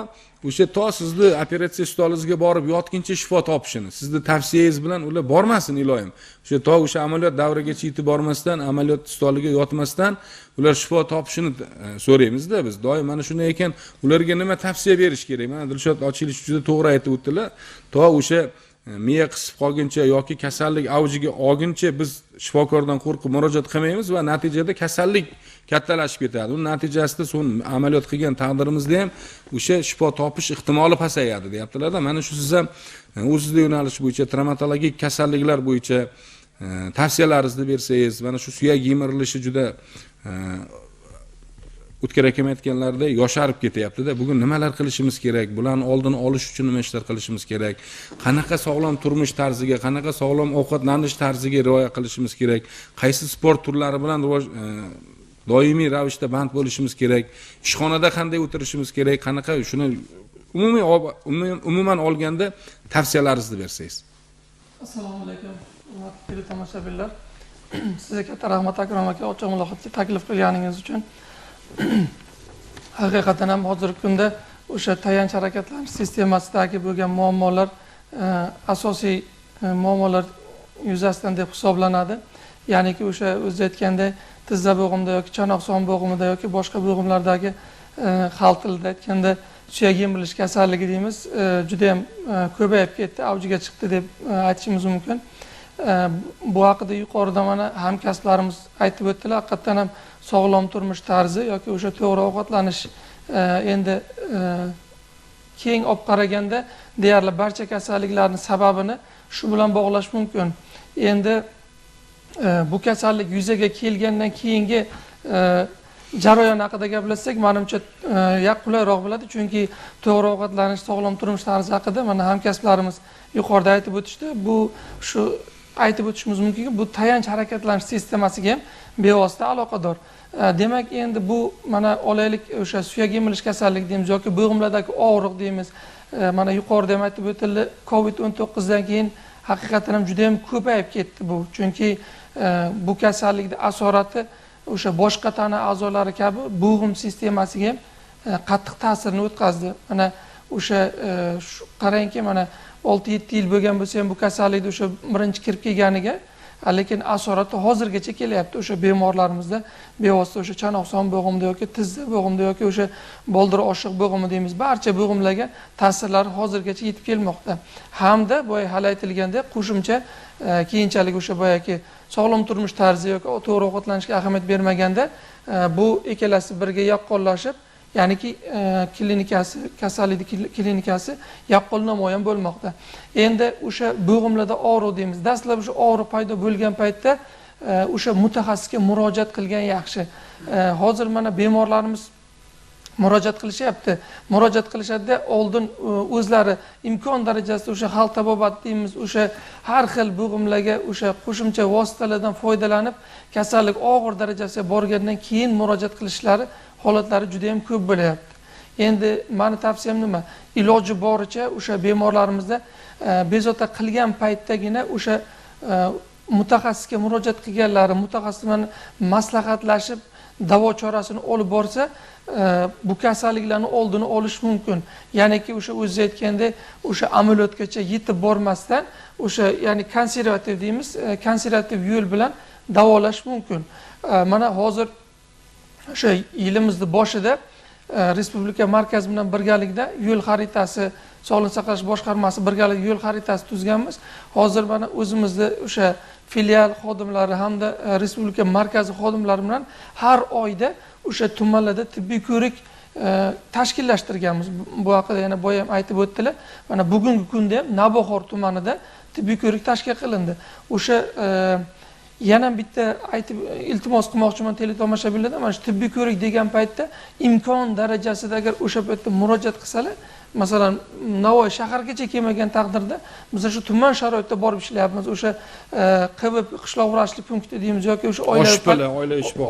o'sha to sizni operatsiya stolingizga borib yotguncha shifo topishini, sizni tavsiyangiz bilan ular bormasin iloyim. O'sha to o'sha amaliyot davrigacha yetib bormasdan, amaliyot stoliga yotmasdan ular shifo topishini so'raymizda biz. Doim mana shunday ekan, ularga nima tavsiya berish kerak? Mana Dilshod Ochilov juda to'g'ri aytib o'tdilar. To o'sha miya qisib qolguncha yoki kasallik avjiga olguncha biz shifokordan qo'rqib murojaat qilmaymiz va natijada kasallik kattalashib ketadi. Uning natijasida so'ng amaliyot qilgan taqdirimizda ham o'sha shifo topish ehtimoli pasayadi deyaptilar-da. Mana shu siz ham o'zingizda yo'nalish bo'yicha travmatologik kasalliklar bo'yicha tavsiyalaringizni bersangiz, mana shu suyak yemirilishi juda O'tkir akam aytganlarida yosharib ketyapti-da. Bugun nimalar qilishimiz kerak? Bularni oldini olish uchun nima ishlar qilishimiz kerak? Qanaqa sog'lom turmush tarziga, qanaqa sog'lom ovqatlanish tarziga rioya qilishimiz kerak? Qaysi sport turlari bilan doimiy ravishda band bo'lishimiz kerak? Ishxonada qanday o'tirishimiz kerak? Qanaqa shuni umuman olganda tavsiyalaringizni bersangiz. Assalomu alaykum, hurmatli teletomoshabinlar. Sizga katta rahmat, Akrom aka, ochiq muloqotga taklif qilganingiz uchun. Haqiqatan ham hozirgi kunda o'sha tayanch harakatlanish sistemasidagi bo'lgan muammolar asosiy muammolar yuzasidan deb hisoblanadi. Ya'niki o'sha o'zi aytgandek tizza bo'g'imida yoki chanoq son bo'g'imida yoki boshqa bo'g'imlardagi xalq tilida aytganda suyak yemirish kasalligi deymiz, juda ham ko'payib ketdi, avjiga chiqdi deb aytishimiz mumkin. Bu haqida yuqorida mana hamkasblarimiz aytib o'tdilar. Haqiqatan ham sog'lom turmush tarzi yoki o'sha to'g'ri ovqatlanish endi keng olib qaraganda deyarli barcha kasalliklarning sababini shu bilan bog'lash mumkin. Endi bu kasallik yuzaga kelgandan keyingi jarayon haqida gaplashsak, menimcha qulayroq bo'ladi, chunki to'g'ri ovqatlanish, sog'lom turmush tarzi haqida mana hamkasblarimiz yuqorida aytib o'tishdi. Bu shu aytib o'tishimiz mumkinki, bu tayanch harakatlanish sistemasiga ham bevosita aloqador. Demak, endi bu mana olaylik o'sha suyak yemirish kasalligi deymiz yoki bo'g'imlardagi og'riq deymiz. Mana yuqorida ham aytib o'tildi, COVID-19 dan keyin haqiqatan ham juda ham ko'payib ketdi bu. Chunki bu kasallikning asorati o'sha boshqa tana a'zolari kabi bo'g'im sistemasiga ham qattiq ta'sirini o'tkazdi. Mana o'sha qarangki, mana 6-7 yil bo'lgan bo'lsa ham bu kasallikni o'sha birinchi kirib kelganiga, lekin asorati hozirgacha kelyapti. O'sha bemorlarimizda bevosita o'sha chanoq son bo'g'imida yoki tizza bo'g'imida yoki o'sha boldir oshiq bo'g'imi deymiz, barcha bo'g'imlarga ta'sirlari hozirgacha yetib kelmoqda. Hamda boya hali aytilgandek qo'shimcha keyinchalik o'sha boyagi sog'lom turmush tarzi yoki to'g'ri ovqatlanishga ahamiyat bermaganda bu ikkalasi birga yaqqonlashib, ya'niki klinikasi, kasallik klinikasi yaqqol namoyon bo'lmoqda. Endi o'sha bo'g'imlarda og'riq deymiz. Dastlab o'sha og'riq paydo bo'lgan paytda o'sha mutaxassisga murojaat qilgan yaxshi. Hozir mana bemorlarimiz murojaat qilishyapti. Murojaat qilishadida oldin o'zlari imkon darajasida o'sha xalq tabobat deymiz, o'sha har xil bo'g'imlarga o'sha qo'shimcha vositalardan foydalanib, kasallik og'ir darajasiga borgandan keyin murojaat qilishlari holatlari juda ham ko'p bo'lyapti. Endi meni tavsiyam nima? Iloji boricha o'sha bemorlarimizda bezovta qilgan paytdagina o'sha mutaxassisga murojaat qilganlari, mutaxassis bilan maslahatlashib davo chorasini olib borsa, bu kasalliklarni oldini olish mumkin. Ya'niki o'sha o'zingiz aytgandek, o'sha amaliyotgacha yetib bormasdan, o'sha ya'ni konservativ deymiz, konservativ yo'l bilan davolash mumkin. Mana hozir o'sha yilimizni boshida respublika markazi bilan birgalikda yo'l xaritasi, sog'liqni saqlash boshqarmasi birgalikda yo'l xaritasi tuzganmiz. Hozir mana o'zimizni o'sha filial xodimlari hamda respublika markazi xodimlari bilan har oyda o'sha tumanlarda tibbiy ko'rik tashkillashtirganmiz. Bu haqida yana boya ham aytib o'tdilar. Mana bugungi kunda ham Navbahor tumanida tibbiy ko'rik tashkil qilindi. O'sha yana bitta aytib iltimos qilmoqchiman teletomoshabinlardan, mana shu tibbiy ko'rik degan paytda imkon darajasida agar o'sha paytda murojaat qilsalar, masalan, Navoiy shahargacha kelmagan taqdirda biz shu tuman sharoitida borib ishlayapmiz. O'sha QVP qishloq vrachlik punkti deymiz yoki o'sha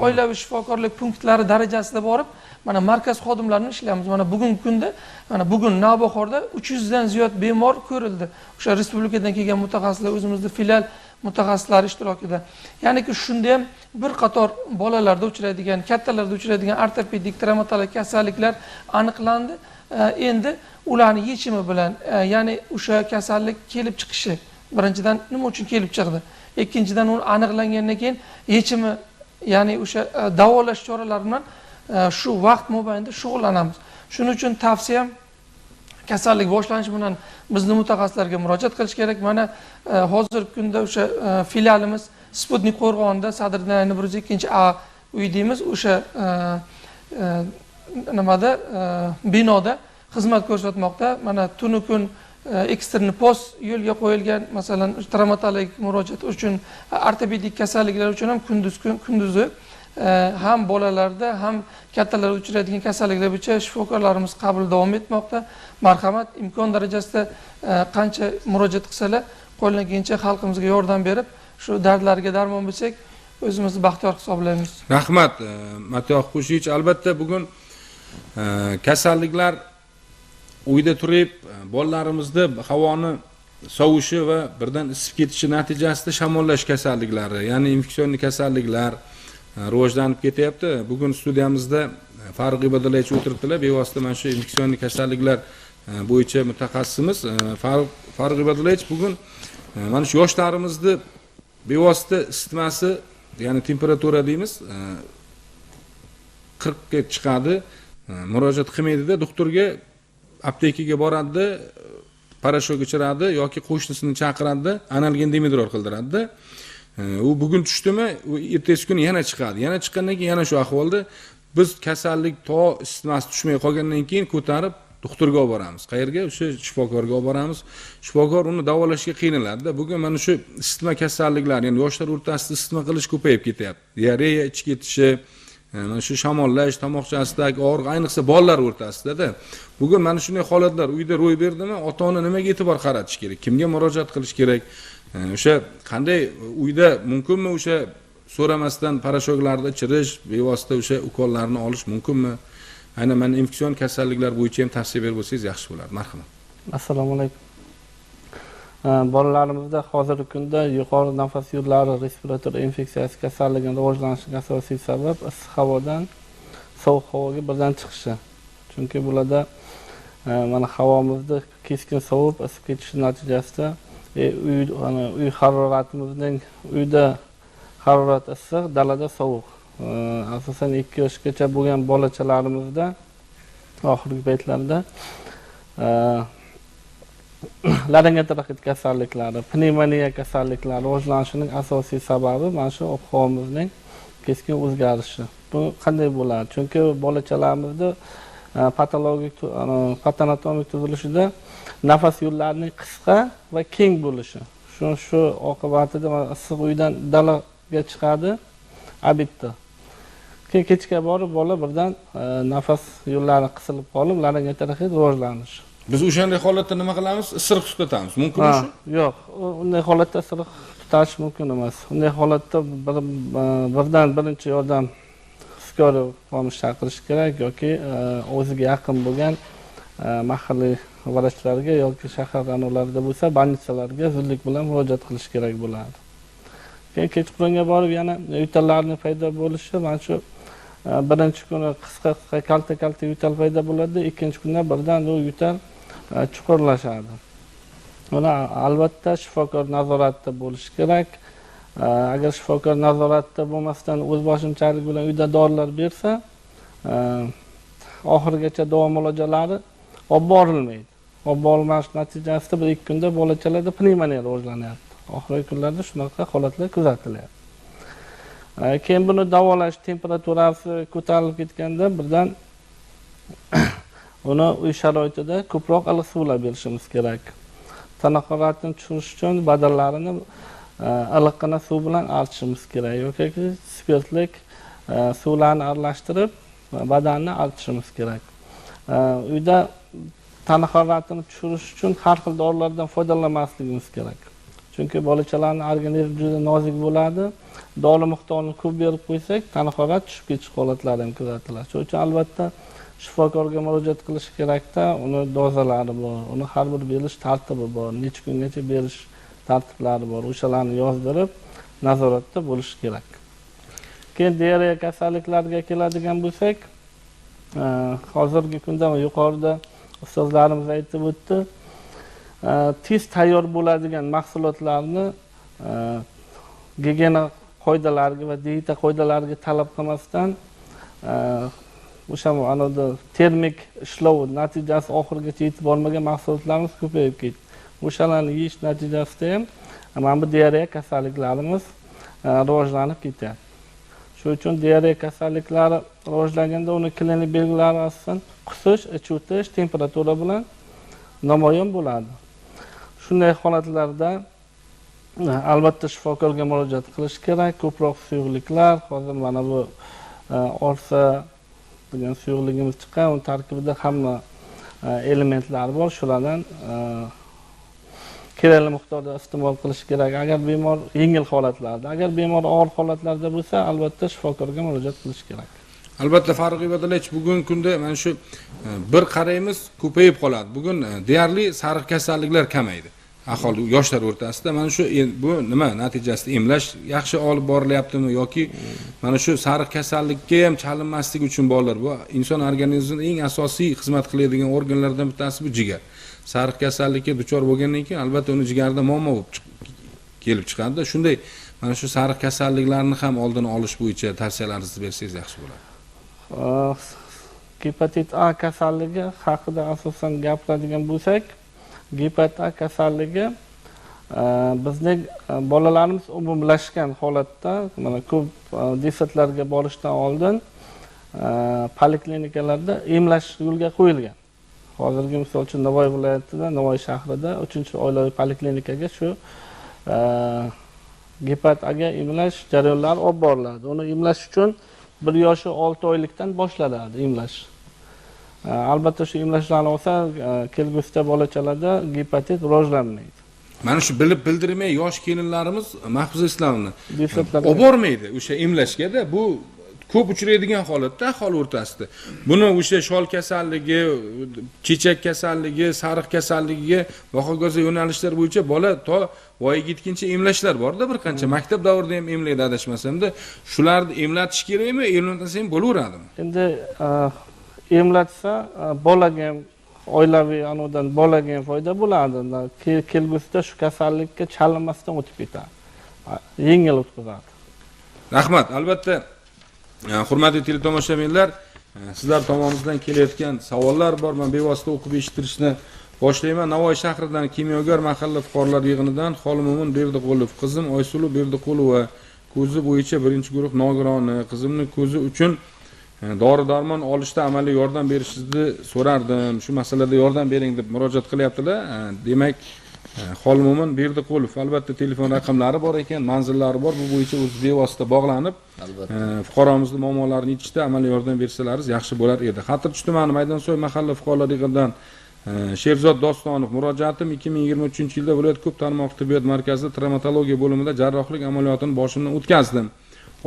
oilaviy shifokorlik punktlari darajasida borib, mana markaz xodimlarini ishlayapmiz. Mana bugungi kunda, mana bugun Navbahorda 300 dan ziyod bemor ko'rildi. O'sha respublikadan kelgan mutaxassislar, o'zimizni filial mutaxassislari ishtirokida. Ya'niki shunda ham bir qator bolalarda uchraydigan, kattalarda uchraydigan ortopedik, travmatologik kasalliklar aniqlandi. Endi ularni yechimi bilan, ya'ni o'sha kasallik kelib chiqishi, birinchidan nima uchun kelib chiqdi, ikkinchidan uni aniqlangandan keyin yechimi, ya'ni o'sha davolash choralari bilan shu vaqt mobaynida shug'ullanamiz. Shuning uchun tavsiyam, kasallik boshlanishi bilan bizni mutaxassislarga murojaat qilish kerak. Mana hozirgi kunda o'sha filialimiz Sputnik qo'rg'onida Sadriddin 102-A uy deymiz, o'sha nimada binoda xizmat ko'rsatmoqda. Mana tunu kun ekstrani post yo'lga qo'yilgan, masalan, travmatologik murojaat uchun, ortopedik kasalliklar uchun ham kunduzi ham bolalarda, ham kattalarda uchraydigan kasalliklar bo'yicha shifokorlarimiz qabul davom etmoqda. Marhamat, imkon darajasida qancha murojaat qilsalar, qo'ldan kelgancha xalqimizga yordam berib, shu dardlarga darmon bo'lsak, o'zimizni baxtiyor hisoblaymiz. Rahmat, Matyoh Qo'shich. Albatta bugun kasalliklar uyda turib, bolalarimizni havoni sovishi va birdan isib ketishi natijasida shamollash kasalliklari, ya'ni infeksion kasalliklar rivojlanib ketyapti. Bugun studiyamizda Farruh Ibadullayevich o'tiribdilar, bevosita mana shu infeksion kasalliklar bo'yicha mutaxassisimiz Farruh Ibadullayevich bugun mana shu yoshlarimizni bevosita isitmasi, ya'ni temperatura deymiz, 40 ga chiqadi, murojaat qilmaydida, doktorga, aptekaga boradi, parashok ichiradi yoki qo'shnisini chaqiradida, analgin dimedrol qildiradida. U bugun tushdimi, u ertasi kuni yana chiqadi. Yana chiqqandan keyin yana shu ahvolda biz kasallik to isitmasi tushmay qolgandan keyin ko'tarib doktorga olib boramiz. Qayerga? O'sha shifokorga olib boramiz. Shifokor uni davolashga qiynaladida. Bugun mana shu isitma kasalliklari, ya'ni yoshlar o'rtasida isitma qilish ko'payib ketyapti. Diareya, ich ketishi, mana shu shamollash, tomoqchasidagi og'riq, ayniqsa bolalar o'rtasida-da. Bugun mana shunday holatlar uyda ro'y berdimi, ota-ona nimaga e'tibor qaratish kerak? Kimga murojaat qilish kerak? O'sha qanday uyda mumkinmi o'sha so'ramasdan parashoklarni ichirish, bevosita o'sha ukollarni olish mumkinmi? Aynan mana infeksion kasalliklar bo'yicha ham tavsiya berib o'tsangiz yaxshi bo'lardi. Marhamat. Assalomu alaykum. Bolalarimizda hozirgi kunda yuqori nafas yo'llari respirator infeksiyasi kasalligining rivojlanishiga asosiy sabab issiq havodan sovuq havoga birdan chiqishi. Chunki bularda mana havomizda keskin sovib isib ketishi natijasida uy haroratimizning uyda harorat issiq, dalada sovuq. Asosan 2 yoshgacha bo'lgan bolachalarimizda oxirgi paytlarda laringotraxeat kasalliklari, pnevmoniya kasalliklari rivojlanishining asosiy sababi mana shu ob-havomizning keskin o'zgarishi. Bu qanday bo'ladi? Chunki bolachalarimizda patologik, patanatomik tuzilishida nafas yo'llarining qisqa va keng bo'lishi. Shu oqibatida issiq uydan dalaga chiqadi, abitda. Keyin kechga borib bola birdan nafas yo'llari qisilib qolib, laringotraxeat rivojlanishi. Biz o'shanday holatda nima qilamiz? Isiriq tutatamiz. Mumkinmi shu? Yo'q, unday holatda isiriq tutash mumkin emas. Unday holatda birdan birinchi yordam skoriy qo'mish chaqirish kerak yoki o'ziga yaqin bo'lgan mahalliy vrachlarga yoki shahar anavlarida bo'lsa, bolnitsalarga zudlik bilan murojaat qilish kerak bo'ladi. Keyin kechqurunga borib yana yo'tallarning paydo bo'lishi, mana shu birinchi kuni qisqa-qisqa kalta-kalta yo'tal paydo bo'ladi, ikkinchi kunda birdan u yo'tal chuqurlashadi. Uni albatta shifokor nazoratida bo'lishi kerak. Agar shifokor nazoratida bo'lmasdan o'z boshimchalik bilan uyda dorilar bersa, oxirigacha davo muolajalari olib borilmaydi. Olib borilmash natijasida 1-2 kunda bolachalarda pnevmoniya rivojlanyapti. Oxirgi kunlarda shunaqa holatlar kuzatilyapti. Keyin buni davolash temperaturasi ko'tarilib ketganda birdan uni uy sharoitida ko'proq iliq suvlar berishimiz kerak. Tana haroratini tushirish uchun badanlarini iliqqina suv bilan artishimiz kerak yoki spirtlik suvlarni aralashtirib badanni artishimiz kerak. Uyda tana haroratini tushirish uchun har xil dorilardan foydalanmasligimiz kerak. Chunki bolachalarning organizmi juda nozik bo'ladi. Dori miqdorini ko'p berib qo'ysak, tana harorat tushib ketish holatlari ham kuzatiladi. Shuning uchun albatta shifokorga murojaat qilish kerakda, uni dozalari bor, uni har bir berish tartibi bor, necha kungacha berish tartiblari bor. O'shalarni yozdirib nazoratda bo'lish kerak. Keyin diareya kasalliklariga keladigan bo'lsak, hozirgi kunda yuqorida ustozlarimiz aytib o'tdi, tez tayyor bo'ladigan mahsulotlarni gigiyena qoidalariga va dieta qoidalariga talab qilmasdan o'sha anada termik ishlov natijasi oxirigacha yetib bormagan mahsulotlarimiz ko'payib ketdi. O'shalarni yeyish natijasida ham mana bu diareya kasalliklarimiz rivojlanib ketyapti. Shuning uchun diareya kasalliklari rivojlanganda uni klinik belgilari asosan qusish, ich o'tish, temperatura bilan namoyon bo'ladi. Shunday holatlarda albatta shifokorga murojaat qilish kerak. Ko'proq suyuqliklar, hozir mana bu orsa degan suyuqligimiz chiqqan, uning tarkibida hamma elementlar bor, shulardan kerakli miqdorda iste'mol qilish kerak. Agar bemor yengil holatlarda, agar bemor og'ir holatlarda bo'lsa, albatta shifokorga murojaat qilish kerak. Albatta Farruh Ibadullayevich, bugungi kunda mana shu bir qaraymiz ko'payib qoladi. Bugun deyarli sariq kasalliklar kamaydi. Aholi, yoshlar o'rtasida mana shu bu nima natijasida emlash yaxshi olib borilyaptimi yoki mana shu sariq kasallikka ham chalinmaslik uchun bolalar, bu inson organizmida eng asosiy xizmat qiladigan organlardan bittasi bu jigar. Sariq kasallikka duchor bo'lgandan keyin albatta uni jigarida muammo bo'lib kelib chiqadi. Shunday mana shu sariq kasalliklarni ham oldini olish bo'yicha tavsiyalaringizni bersangiz yaxshi bo'ladi. Gepatit A kasalligi haqida asosan gapiradigan bo'lsak, gepatit A kasalligi bizning bolalarimiz umumlashgan holatda mana ko'p desantlarga borishdan oldin poliklinikalarda emlash yo'lga qo'yilgan. Hozirgi misol uchun Navoiy viloyatida, Navoiy shahrida 3-oilaviy poliklinikaga shu gepatit Aga emlash jarayonlari olib boriladi. Uni emlash uchun 1 yoshi 6 oylikdan boshlanadi emlash. Albatta shu emlashlarni olsa, kelgusida bolachalarda gepatit rivojlanmaydi. Mana shu bilib bildirmay yosh kelinlarimiz Mahfuza Islomni olib bormaydi o'sha emlashga-da. Bu ko'p uchraydigan holatda aholi o'rtasida. Buni o'sha shol kasalligi, chechak kasalligi, sariq kasalligiga va hokazo yo'nalishlar bo'yicha bola to voyaga yetguncha emlashlar bor-da, bir qancha maktab davrida ham emlaydi adashmasamda. Shularni emlatish kerakmi, emlatmasa ham bo'laveradimi? Endi emlatsa bolaga ham, oilaviy anodan bolaga ham foyda bo'ladi. Kelgusida shu kasallikka chalinmasdan o'tib ketadi. Yengil o'tkazadi. Rahmat. Albatta, hurmatli teletomoshabinlar, sizlar tomonimizdan kelayotgan savollar bor. Men bevosita o'qib eshittirishni boshlayman. Navoiy shahridan Kimyogar mahalla fuqarolar yig'inidan Xolimo'min Berdiqulov. Qizim Oysuluv Berdiqulova ko'zi bo'yicha 1-guruh nogironi. Qizimning ko'zi uchun dori-darmon olishda amaliy yordam berishingizni so'rardim. Shu masalada yordam bering deb murojaat qilyaptilar. Demak, Xolimo'min Berdiqulov, albatta telefon raqamlari bor ekan, manzillari bor. Bu bo'yicha o'zi bevosita bog'lanib, fuqaromizning muammolarini yechishda amaliy yordam bersalaringiz yaxshi bo'lar edi. Xatirchi tumani Maydonsoy mahalla fuqarolar yig'inidan Sherzod Dostonov. Murojaatim 2023-yilda viloyat ko'p tarmoqli tibbiyot markazida travmatologiya bo'limida jarrohlik amaliyotini boshimdan o'tkazdim.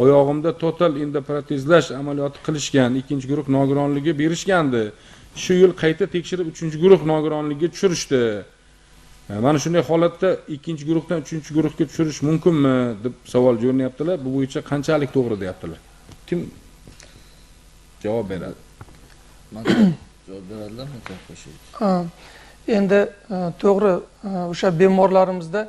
Oyog'imda total endoprotezlash amaliyoti qilishgan, 2-guruh nogironligi berishgandi. Shu yil qayta tekshirib 3-guruh nogironligiga tushirishdi. Mana shunday holatda 2-guruhdan 3-guruhga tushirish mumkinmi deb savol jo'nayaptilar. Bu bo'yicha qanchalik to'g'ri deyaptilar. Kim javob beradi? Javob beradilarmi? Endi to'g'ri, o'sha bemorlarimizda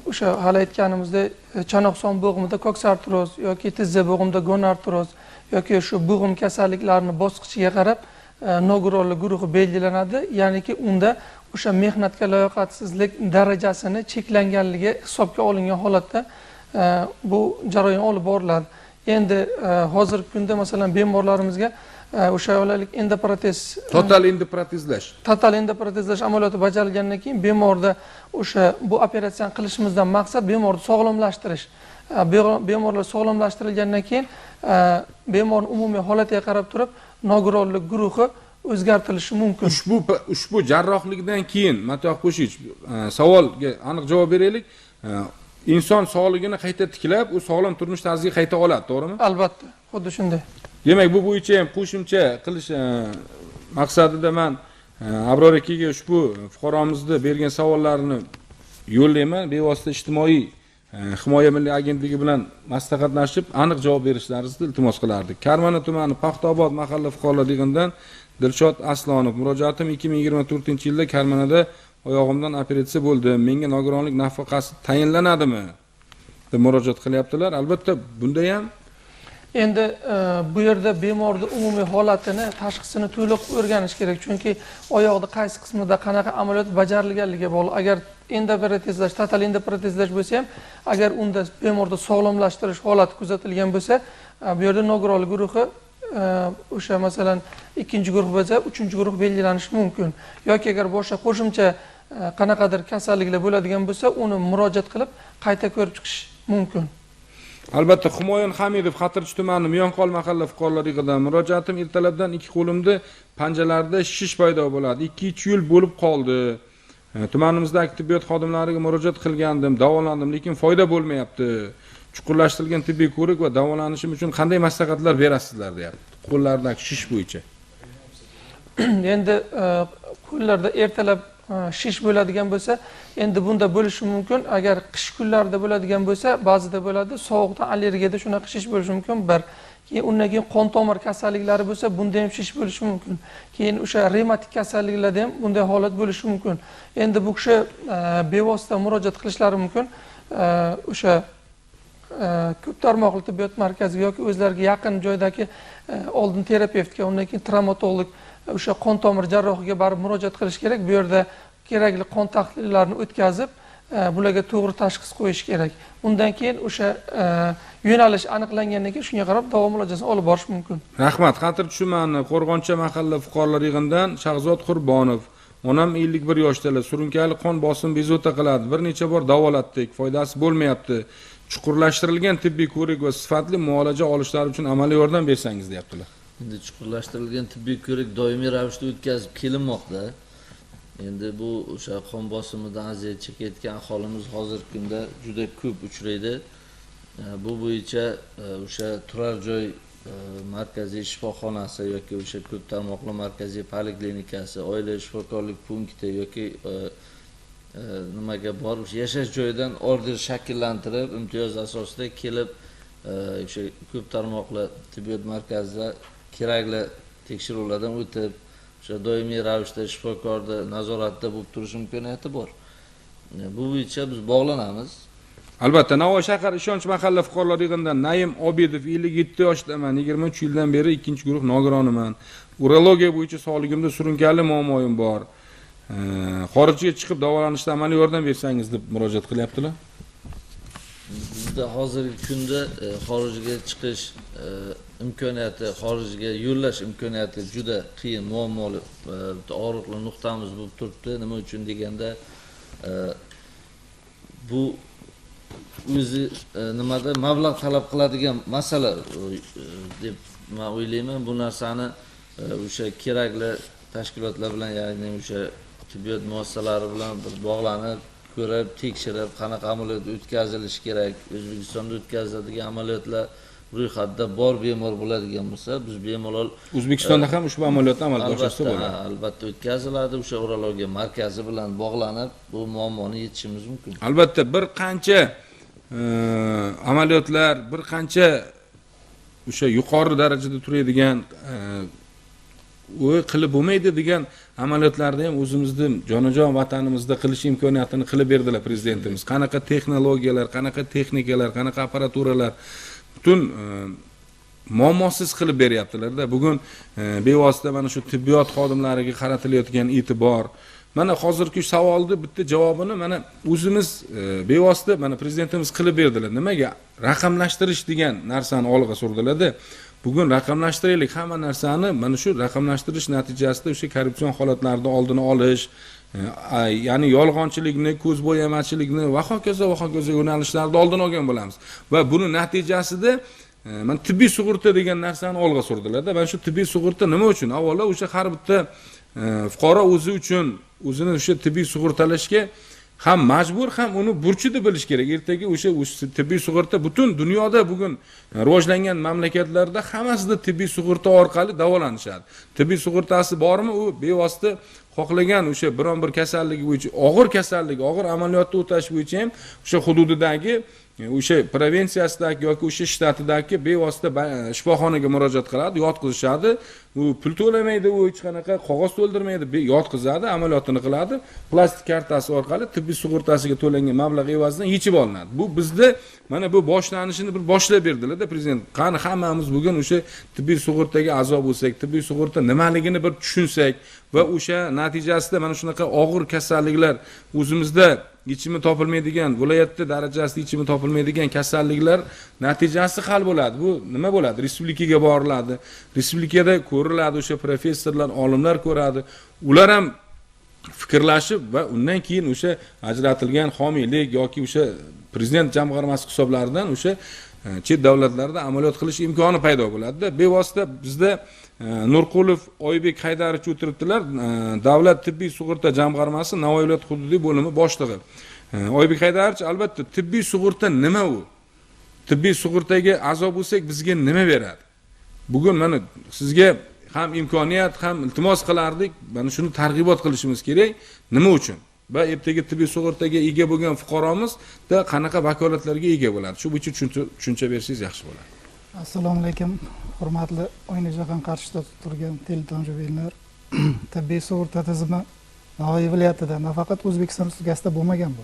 o'sha hali aytganimizdek chanoqson bo'g'imida koksartroz yoki tizza bo'g'imida gonartroz yoki shu bo'g'im kasalliklarini bosqichiga qarab nogironlik guruhi belgilanadi. Ya'niki unda o'sha mehnatga layoqatsizlik darajasini cheklanganligi hisobga olingan holatda bu jarayon olib boriladi. Endi hozirgi kunda masalan bemorlarimizga o'sha olaylik endoprotez, total endoprotezlash, total endoprotezlash amaliyoti bajarilgandan keyin bemorda o'sha bu operatsiyani qilishimizdan maqsad bemorni sog'lomlashtirish. Bemorlar sog'lomlashtirilgandan keyin bemorning umumiy holatiga qarab turib nogironlik guruhi o'zgartirilishi mumkin. Ushbu jarrohlikdan keyin Matoh Qo'shich, savolga aniq javob beraylik. Inson sog'ligini qayta tiklab, u sog'lom turmush tarziga qayta oladi, to'g'rimi? Albatta, xuddi shunday. Demak, bu bo'yicha ham qo'shimcha qilish maqsadida men Abror akaga ushbu fuqaromizni bergan savollarini yo'llayman. Bevosita ijtimoiy himoya milliy agentligi bilan maslahatlashib aniq javob berishlaringizni iltimos qilardik. Karmana tumani Paxtaobod mahalla fuqarolar yig'inidan Dilshod Aslonov. Murojaatim 2024-yilda Karmanada oyog'imdan operatsiya bo'ldi. Menga nogironlik nafaqasi tayinlanadimi deb murojaat qilyaptilar. Albatta bunda ham endi bu yerda bemorning umumiy holatini, tashxisini to'liq o'rganish kerak. Chunki oyoqda qaysi qismida qanaqa amaliyot bajarilganligiga bog'liq. Agar endoprotezlash, total endoprotezlash bo'lsa ham, agar unda bemorda sog'lomlashtirish holati kuzatilgan bo'lsa, bu yerda nogironlik guruhi o'sha masalan 2-guruh bo'lsa, 3-guruh belgilanishi mumkin. Yoki agar boshqa qo'shimcha qanaqadir kasalliklar bo'ladigan bo'lsa, uni murojaat qilib qayta ko'rib chiqish mumkin. Albatta, Humoyun Hamidov, Xatirchi tumani Miyonqol mahalla fuqarolar yig'inidan. Murojaatim ertalabdan ikki qo'limda panjalarda shish paydo bo'ladi. 2-3 yil bo'lib qoldi. Tumanimizdagi tibbiyot xodimlariga murojaat qilgandim, davolandim, lekin foyda bo'lmayapti. Chuqurlashtirilgan tibbiy ko'rik va davolanishim uchun qanday maslahatlar berasizlar deyapti. Qo'llardagi shish bo'yicha. Endi qo'llarda ertalab shish bo'ladigan bo'lsa, endi bunda bo'lishi mumkin. Agar qish kunlarida bo'ladigan bo'lsa, ba'zida bo'ladi, sovuqdan allergiyada shunaqa shish bo'lishi mumkin bir. Keyin undan keyin qon tomir kasalliklari bo'lsa, bunda ham shish bo'lishi mumkin. Keyin o'sha revmatik kasalliklarda ham bunday holat bo'lishi mumkin. Endi bu kishi bevosita murojaat qilishlari mumkin. O'sha ko'p tarmoqli tibbiyot markaziga yoki o'zlariga yaqin joydagi oldin terapevtga, undan keyin travmatolog, o'sha qon tomir jarrohiga borib murojaat qilish kerak. Bu yerda kerakli qon tahlillarini o'tkazib, bularga to'g'ri tashxis qo'yish kerak. Undan keyin o'sha yo'nalish aniqlangandan keyin shunga qarab davo muolajasini olib borish mumkin. Rahmat. Xatir tushumani Qo'rg'oncha mahalla fuqarolar yig'inidan Shahzod Qurbonov. Onam 51 yoshdalar, surunkali qon bosim bezovta qiladi. Bir necha bor davolatdik, foydasi bo'lmayapti. Chuqurlashtirilgan tibbiy ko'rik va sifatli muolaja olishlari uchun amaliy yordam bersangiz, deyaptilar. Endi chuqurlashtirilgan tibbiy ko'rik doimiy ravishda o'tkazib kelinmoqda. Endi bu o'sha qon bosimidan aziyat chekayotgan aholimiz hozirgi kunda juda ko'p uchraydi. Bu bo'yicha o'sha turar joy markaziy shifoxonasi yoki o'sha ko'p tarmoqli markaziy poliklinikasi, oila shifokorlik punkti yoki nimaga borib yashash joyidan order shakllantirib imtiyoz asosida kelib o'sha ko'p tarmoqli tibbiyot markazida kerakli tekshiruvlardan o'tib, o'sha doimiy ravishda shifokorda nazoratda bo'lib turish imkoniyati bor. Bu bo'yicha biz bog'lanamiz. Albatta, Navoiy shahar Ishonch mahalla fuqarolar yig'inidan Naim Obidov, 57 yoshdaman, 23 yildan beri 2-guruh nogironiman. Urologiya bo'yicha sog'ligimda surunkali muammoim bor. Xorijga chiqib davolanishda amaliy yordam bersangiz deb murojaat qilyaptilar. Bizda hozirgi kunda xorijga chiqish imkoniyati, xorijga yo'llash imkoniyati juda qiyin, muammoli, og'riqli nuqtamiz bo'lib turibdi. Nima uchun deganda, bu o'zi nimada mablag' talab qiladigan masala deb men o'ylayman. Bu narsani o'sha kerakli tashkilotlar bilan, ya'ni o'sha tibbiyot muassasalari bilan bir bog'lanib, ko'rib, tekshirib, qanaqa amaliyot o'tkazilishi kerak, O'zbekistonda o'tkaziladigan amaliyotlar ro'yxatda bor bemor bo'ladigan bo'lsa, biz bemalol O'zbekistonda ham ushbu amaliyotni amalga oshirsa bo'ladi. Albatta o'tkaziladi. O'sha urologiya markazi bilan bog'lanib, bu muammoni yechishimiz mumkin. Albatta, bir qancha amaliyotlar, bir qancha o'sha yuqori darajada turadigan, u qilib bo'lmaydi degan amaliyotlarni ham o'zimizni jonajon vatanimizda qilish imkoniyatini qilib berdilar prezidentimiz. Qanaqa texnologiyalar, qanaqa texnikalar, qanaqa apparaturalar butun muammosiz qilib beryaptilar-da. Bugun bevosita mana shu tibbiyot xodimlariga qaratilayotgan e'tibor, mana hozirgi savolni bitta javobini mana o'zimiz bevosita mana prezidentimiz qilib berdilar. Nimaga raqamlashtirish degan narsani olg'a surdilar-da. Bugun raqamlashtiraylik hamma narsani, mana shu raqamlashtirish natijasida o'sha korrupsion holatlarni oldini olish, ya'ni yolg'onchilikni, ko'z bo'yamachilikni va hokazo va hokazo yo'nalishlarni oldini olgan bo'lamiz. Va buni natijasida mana tibbiy sug'urta degan narsani olg'a surdilar-da. Mana shu tibbiy sug'urta nima uchun? Avvalo o'sha har bitta fuqaro o'zi uchun o'zini o'sha tibbiy sug'urtalashga ham majbur, ham uni burchi deb bilish kerak. Ertaga o'sha tibbiy sug'urta butun dunyoda bugun rivojlangan mamlakatlarda hammasida tibbiy sug'urta orqali davolanishadi. Tibbiy sug'urtasi bormi, u bevosita xohlagan o'sha biron bir kasalligi bo'yicha, og'ir kasallik, og'ir amaliyotni o'tash bo'yicha ham o'sha hududidagi, o'sha provinsiyasidagi yoki o'sha shtatidagi bevosita shifoxonaga murojaat qiladi, yotqizishadi. U pul to'lamaydi, u hech qanaqa qog'oz to'ldirmaydi, yotqizadi, amaliyotini qiladi. Plastik kartasi orqali tibbiy sug'urtasiga to'langan mablag' evazidan yechib olinadi. Bu bizda mana bu boshlanishini bir boshlab berdilar-da prezident. Qani hammamiz bugun o'sha tibbiy sug'urtaga a'zo bo'lsak, tibbiy sug'urta nimaligini bir tushunsak va o'sha natijasida mana shunaqa og'ir kasalliklar o'zimizda yechimi topilmaydigan, viloyatda darajasida yechimi topilmaydigan kasalliklar natijasi hal bo'ladi. Bu nima bo'ladi? Respublikaga boriladi. Respublikada ko'riladi, o'sha professorlar, olimlar ko'radi. Ular ham fikrlashib va undan keyin o'sha ajratilgan homiylik yoki o'sha prezident jamg'armasi hisoblaridan o'sha chet davlatlarda amaliyot qilish imkoni paydo bo'ladi-da. Bevosita bizda Nurqulov Oybek Haydarovich o'tiribdilar, Davlat tibbiy sug'urta jamg'armasi Navoiy viloyat hududiy bo'limi boshlig'i. Oybek Haydarovich, albatta tibbiy sug'urta nima u? Tibbiy sug'urtaga a'zo bo'lsak bizga nima beradi? Bugun mana sizga Ham imkoniyat, ham iltimos qilardik. Mana shuni targ'ibot qilishimiz kerak. Nima uchun? Va ertaga tibbiy sug'urtaga ega bo'lgan fuqaromizda qanaqa vakolatlarga ega bo'ladi? Shu bo'yicha tushuncha bersangiz yaxshi bo'ladi. Assalomu alaykum, hurmatli oynajahon qarshisida turgan teletomoshabinlar. Tibbiy sug'urta tizimi Navoiy viloyatida, nafaqat O'zbekiston Respublikasida bo'lmagan bu.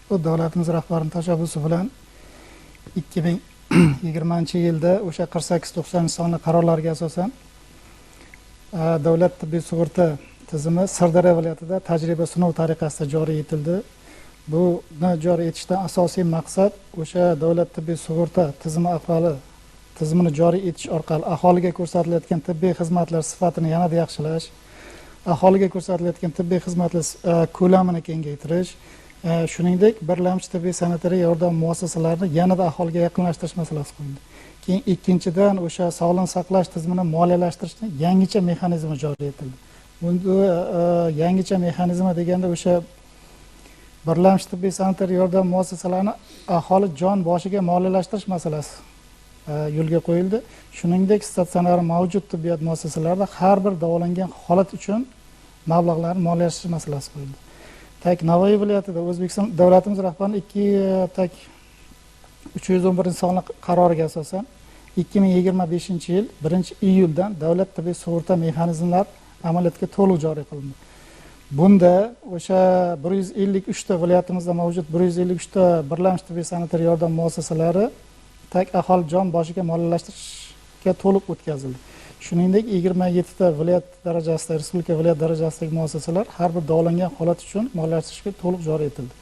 Bu davlatimiz rahbarining tashabbusi bilan 2020-yilda o'sha 4890 sonli qarorlarga asosan davlat tibbiy sug'urta tizimi Sirdaryo viloyatida tajriba sinov tariqasida joriy etildi. Buni joriy etishdan asosiy maqsad o'sha davlat tibbiy sug'urta tizimi orqali tizimini joriy etish orqali aholiga ko'rsatilayotgan tibbiy xizmatlar sifatini yanada yaxshilash, aholiga ko'rsatilayotgan tibbiy xizmatlar ko'lamini kengaytirish, shuningdek birlamchi tibbiy sanitariya yordam muassasalarini yanada aholiga yaqinlashtirish masalasi qo'yildi. Keyin ikkinchidan o'sha sog'liqni saqlash tizimini moliyalashtirishni yangicha mexanizmi joriy etildi. Bunda yangicha mexanizmi deganda o'sha birlamchi tibbiy sanitariya yordam muassasalarini aholi jon boshiga moliyalashtirish masalasi yo'lga qo'yildi. Shuningdek, statsionar mavjud tibbiyot muassasalarida har bir davolangan holat uchun mablag'larni moliyalashtirish masalasi qo'yildi. Tak Navoiy viloyatida O'zbekiston davlatimiz rahbarining 311-sonli qaroriga asosan 2025-yil 1-iyuldan davlat tibbiy sug'urta mexanizmlar amaliyotga to'liq joriy qilindi. Bunda o'sha 153 ta viloyatimizda mavjud 153 ta birlamchi tibbiy sanitariya yordam muassasalari tak aholi jon boshiga moliyalashtirishga to'liq o'tkazildi. Shuningdek, 27 ta viloyat darajasida, respublika viloyat darajasidagi muassasalar har bir davolangan holat uchun moliyalashtirishga to'liq joriy etildi.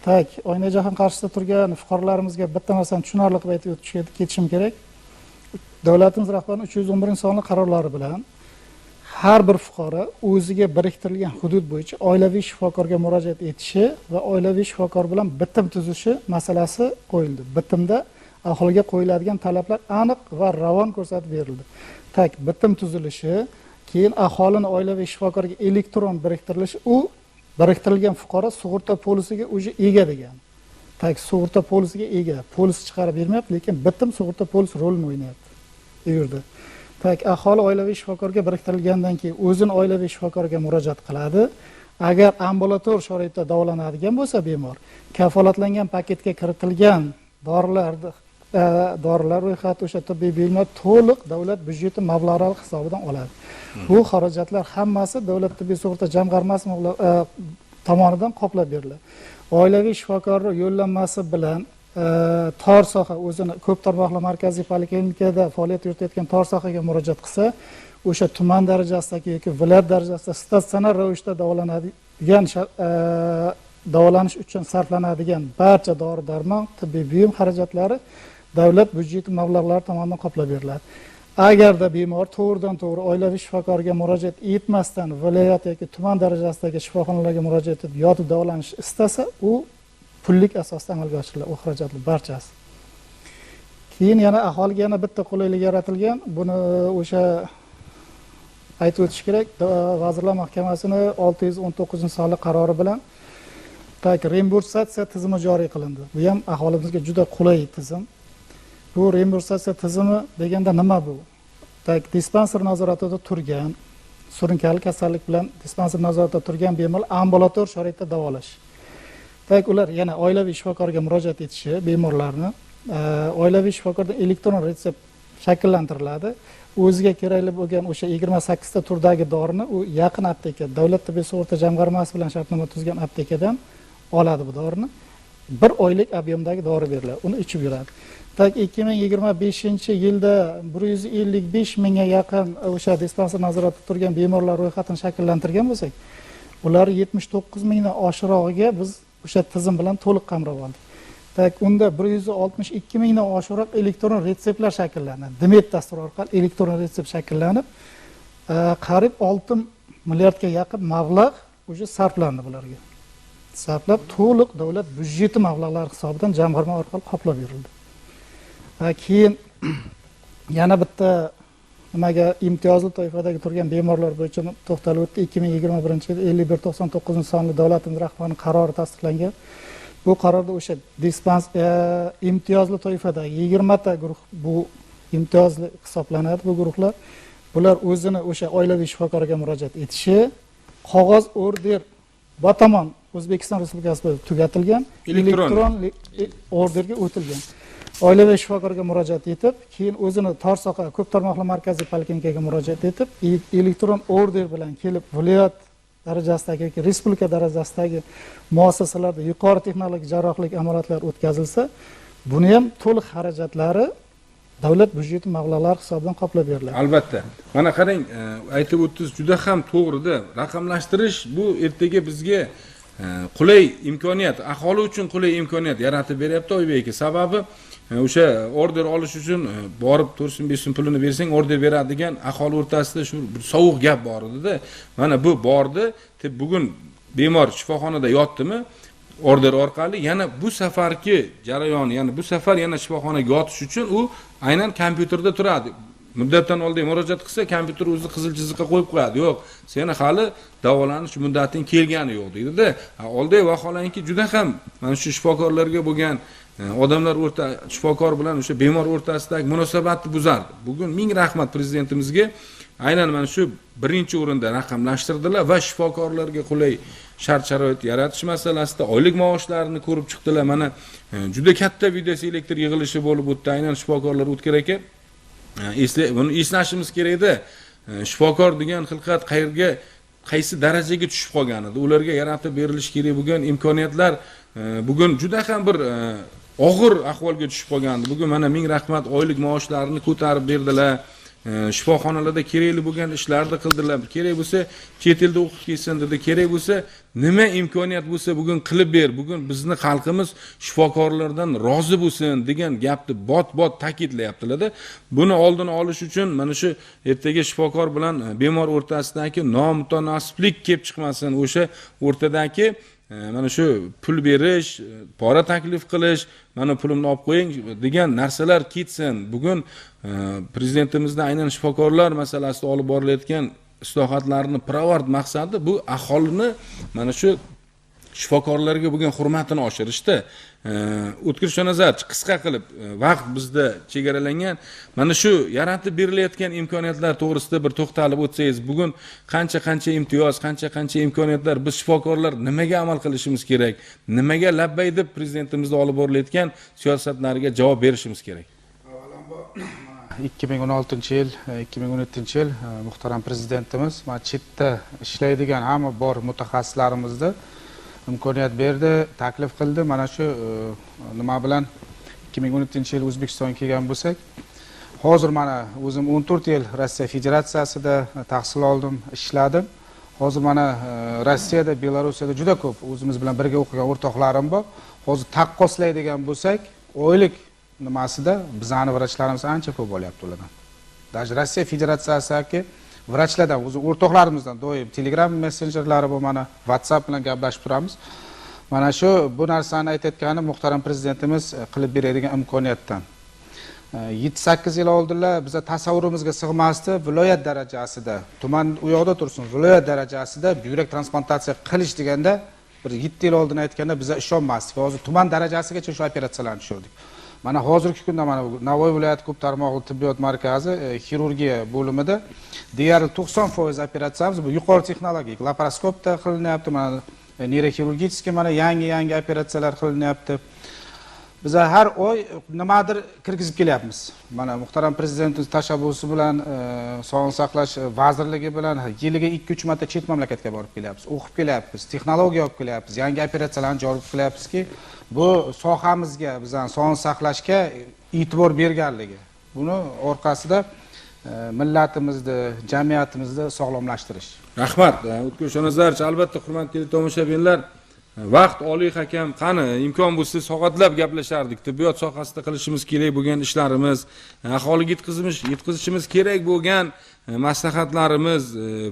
Tak oynajahon qarshisida turgan fuqarolarimizga bitta narsani tushunarli qilib aytib o'tishga ketishim kerak. Davlatimiz rahbarining 311-sonli qarorlari bilan har bir fuqaro o'ziga biriktirilgan hudud bo'yicha oilaviy shifokorga murojaat etishi va oilaviy shifokor bilan bitim tuzishi masalasi qo'yildi. Bitimda aholiga qo'yiladigan talablar aniq va ravon ko'rsatib berildi. Tak bitim tuzilishi, keyin aholini oilaviy shifokorga elektron biriktirilishi, u biriktirilgan fuqaro sug'urta polisiga o'zi ega degan. Tak sug'urta polisiga ega, polis chiqarib bermayapti, lekin bitim sug'urta polisi rolini o'ynayapti bu yerda. Tak aholi oilaviy shifokorga biriktirilgandan keyin o'zini oilaviy shifokorga murojaat qiladi. Agar ambulator sharoitda davolanadigan bo'lsa bemor, kafolatlangan paketga kiritilgan dorilar ro'yxati, o'sha tibbiy buyumlar to'liq davlat byudjeti mablag'lari hisobidan oladi. Bu xarajatlar hammasi davlat tibbiy sug'urta jamg'armasi tomonidan qoplab beriladi. Oilaviy shifokorning yo'llanmasi bilan tor soha o'zini ko'p tarmoqli markaziy poliklinikada faoliyat yuritayotgan tor sohaga murojaat qilsa, o'sha tuman darajasidagi yoki viloyat darajasida statsionar ravishda davolanadigan davolanish uchun sarflanadigan barcha dori-darmon, tibbiy buyum xarajatlari davlat byudjeti mablag'lari tomonidan qoplab beriladi. Agarda bemor to'g'ridan to'g'ri oilaviy shifokorga murojaat etmasdan viloyat yoki tuman darajasidagi shifoxonalarga murojaat etib yotib davolanish istasa, u pullik asosida amalga oshiriladi, u xarajatlar barchasi. Keyin yana aholiga yana bitta qulaylik yaratilgan. Buni o'sha aytib o'tish kerak, Vazirlar Mahkamasining 619-sonli qarori bilan tak reimbursatsiya tizimi joriy qilindi. Bu ham aholimizga juda qulay tizim. Bu reimbursatsiya tizimi deganda nima bu? Tak dispanser nazoratida turgan, surunkali kasallik bilan dispanser nazoratida turgan bemor ambulator sharoitda davolash. Tak ular yana oilaviy shifokorga murojaat etishi bemorlarni oilaviy shifokordan elektron retsept shakllantiriladi. O'ziga kerakli bo'lgan o'sha 28 ta turdagi dorini u yaqin apteka, davlat tibbiy sug'urta jamg'armasi bilan shartnoma tuzgan aptekadan oladi bu dorini. Bir oylik объемdagi dori beriladi, uni ichib yuradi. Tak 2025-yilda 155 mingga yaqin o'sha dispanser nazoratida turgan bemorlar ro'yxatini shakllantirgan bo'lsak, ular 79 mingdan oshirog'iga biz o'sha tizim bilan to'liq qamrab oldik. Tak unda 162 mingdan oshiqroq elektron retseptlar shakllandi. DMED dasturi orqali elektron retsept shakllanib, qariyb 6 milliardga yaqin mablag' o'sha sarflandi bularga. Sarflab to'liq davlat byudjeti mablag'lari hisobidan jamg'arma orqali qoplab berildi. Keyin yana bitta nimaga imtiyozli toifadagi turgan bemorlar bo'yicha to'xtalib o'tdi. 2021-yilda 5199 sonli davlatimiz rahbarining qarori tasdiqlangan. Bu qarorda o'sha dispans imtiyozli toifadagi 20 ta guruh, bu imtiyozli hisoblanadi bu guruhlar. Bular o'zini o'sha oilaviy shifokorga murojaat etishi, qog'oz order batamom O'zbekiston Respublikasida tugatilgan, elektron orderga o'tilgan. Oilaviy shifokorga murojaat etib, keyin o'zini tor soha ko'p tarmoqli markaziy poliklinikaga murojaat etib, elektron order bilan kelib viloyat darajasidagi yoki respublika darajasidagi muassasalarda yuqori texnologik jarrohlik amaliyotlari o'tkazilsa, buni ham to'liq xarajatlari davlat byudjeti mablag'lari hisobidan qoplab beriladi. Albatta. Mana qarang, aytib o'tdingiz, juda ham to'g'rida. Raqamlashtirish bu ertaga bizga qulay imkoniyat, aholi uchun qulay imkoniyat yaratib beryapti Oybek aka. Sababi o'sha order olish uchun borib 4-5 so'm pulini bersang order beradigan aholi o'rtasida shu bir sovuq gap bor edi-da. Mana bu bordi, bugun bemor shifoxonada yotdimi, order orqali yana bu safarki jarayon, ya'ni bu safar yana shifoxonaga yotish uchun u aynan kompyuterda turadi. Muddatdan oldin murojaat qilsa, kompyuter o'zi qizil chiziqqa qo'yib qo'yadi. Yo'q, seni hali davolanish muddating kelgani yo'q deydi-da. Oldin vaholanki juda ham mana shu shifokorlarga bo'lgan odamlar o'rta shifokor bilan o'sha bemor o'rtasidagi munosabatni buzardi. Bugun ming rahmat prezidentimizga, aynan mana shu birinchi o'rinda raqamlashtirdilar va shifokorlarga qulay shart-sharoit yaratish masalasida oylik maoshlarini ko'rib chiqdilar. Mana juda katta videoselektor yig'ilishi bo'lib o'tdi. Aynan shifokorlar O'tkir aka, buni eslashimiz kerak edi. Shifokor degan xilqat qayerga, qaysi darajaga tushib qolgan edi. Ularga yaratib berilishi kerak bo'lgan imkoniyatlar bugun juda ham bir og'ir ahvolga tushib qolgandi. Bugun mana ming rahmat oylik maoshlarini ko'tarib berdilar. Shifoxonalarda kerakli bo'lgan ishlarni qildilar. Kerak bo'lsa chet elda o'qib kelsin dedi. Kerak bo'lsa nima imkoniyat bo'lsa bugun qilib ber. Bugun bizni xalqimiz shifokorlardan rozi bo'lsin degan gapni bot-bot ta'kidlayaptilar-da. Buni oldini olish uchun mana shu ertaga shifokor bilan bemor o'rtasidagi nomutanosiblik kelib chiqmasin. O'sha o'rtadagi mana shu pul berish, pora taklif qilish, mana pulimni olib qo'ying degan narsalar ketsin. Bugun prezidentimizning aynan shifokorlar masalasida olib borilayotgan islohotlarni pirovard maqsadi bu aholini mana shu shifokorlarga bo'lgan hurmatini oshirishda. O'tkir Shonazarch, qisqa qilib, vaqt bizda chegaralangan. Mana shu yaratib berilayotgan imkoniyatlar to'g'risida bir to'xtalib o'tsangiz, bugun qancha-qancha imtiyoz, qancha-qancha imkoniyatlar, biz shifokorlar nimaga amal qilishimiz kerak, nimaga labbay deb prezidentimizda olib borilayotgan siyosatlarga javob berishimiz kerak? Avvalambor 2016-yil, 2017-yil muhtaram prezidentimiz mana chetda ishlaydigan hamma bor mutaxassislarimizni imkoniyat berdi, taklif qildi. Mana shu nima bilan 2017-yil O'zbekistonga kelgan bo'lsak, hozir mana o'zim 14 yil Rossiya Federatsiyasida tahsil oldim, ishladim. Hozir mana Rossiyada, Belarusiyada juda ko'p o'zimiz bilan birga o'qigan o'rtoqlarim bor. Hozir taqqoslaydigan bo'lsak, oylik nimasida bizani vrachlarimiz ancha ko'p olyapti ulardan. Даже Rossiya Federatsiyasidagi vrachlardan, o'zi o'rtoqlarimizdan doim Telegram messenjerlari bu mana WhatsApp bilan gaplashib turamiz. Mana shu bu narsani aytayotgani muhtaram prezidentimiz qilib beradigan imkoniyatdan. 7-8 yil oldinlar biza tasavvurimizga sig'masdi, viloyat darajasida, tuman u yoqda tursin, viloyat darajasida buyrak transplantatsiya qilish deganda bir 7 yil oldin aytganda biza ishonmasdik. Hozir tuman darajasigacha shu operatsiyalarni tushirdik. Mana hozirgi kunda mana Navoiy viloyati ko'p tarmoqli tibbiyot markazi xirurgiya bo'limida deyarli 90% operatsiyamiz bu yuqori texnologik laparoskopda qilinyapti. Mana neyroxirurgический mana yangi operatsiyalar qilinyapti. Biz har oy nimadir kirgizib kelyapmiz. Mana muhtaram prezidentimiz tashabbusi bilan, Sog'liqni saqlash vazirligi bilan yiliga 2-3 marta chet mamlakatga borib kelyapmiz, o'qib kelyapmiz, texnologiya olib kelyapmiz, yangi operatsiyalarni joriy qilyapmizki, bu sohamizga, bizning sog'liqni saqlashga e'tibor berganligi. Buni orqasida millatimizni, jamiyatimizni sog'lomlashtirish. Rahmat, O'tkir Shonazarch. Albatta, hurmatli tomoshabinlar, vaqt oliy hakam, qani imkon bo'lsa soatlab gaplashardik. Tibbiyot sohasida qilishimiz kerak bo'lgan ishlarimiz, aholiga yetkazishimiz kerak bo'lgan maslahatlarimiz,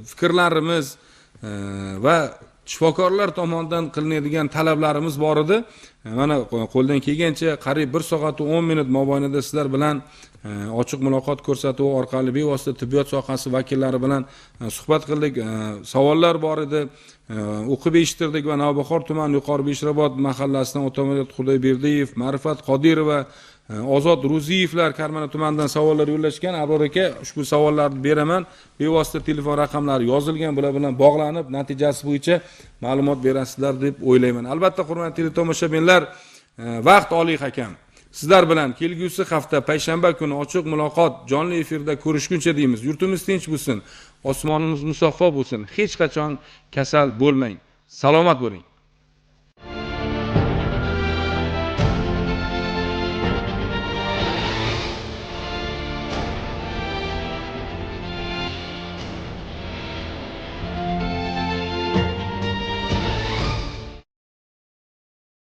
fikrlarimiz va shifokorlar tomonidan qilinadigan talablarimiz bor edi. Mana qo'ldan kelgancha qariyb 1 soat 10 minut mobaynida sizlar bilan ochiq muloqot ko'rsatuvi orqali bevosita tibbiyot sohasi vakillari bilan suhbat qildik. Savollar bor edi, o'qib eshittirdik va Navbahor tumani Yuqori Beshrobod mahallasidan Otamurod Xudoyberdiyev, Ma'rifat Qodirova, Ozod Ro'ziyevlar Karmana tumanidan savollar yo'llashgan. Abror aka, ushbu savollarni beraman. Bevosita telefon raqamlari yozilgan, bular bilan bog'lanib, natijasi bo'yicha ma'lumot berasizlar deb o'ylayman. Albatta, hurmatli teletomoshabinlar, vaqt oliy hakam. Sizlar bilan kelgusi hafta payshanba kuni ochiq muloqot jonli efirda ko'rishguncha deymiz. Yurtimiz tinch bo'lsin, osmonimiz musaffo bo'lsin. Hech qachon kasal bo'lmang. Salomat bo'ling.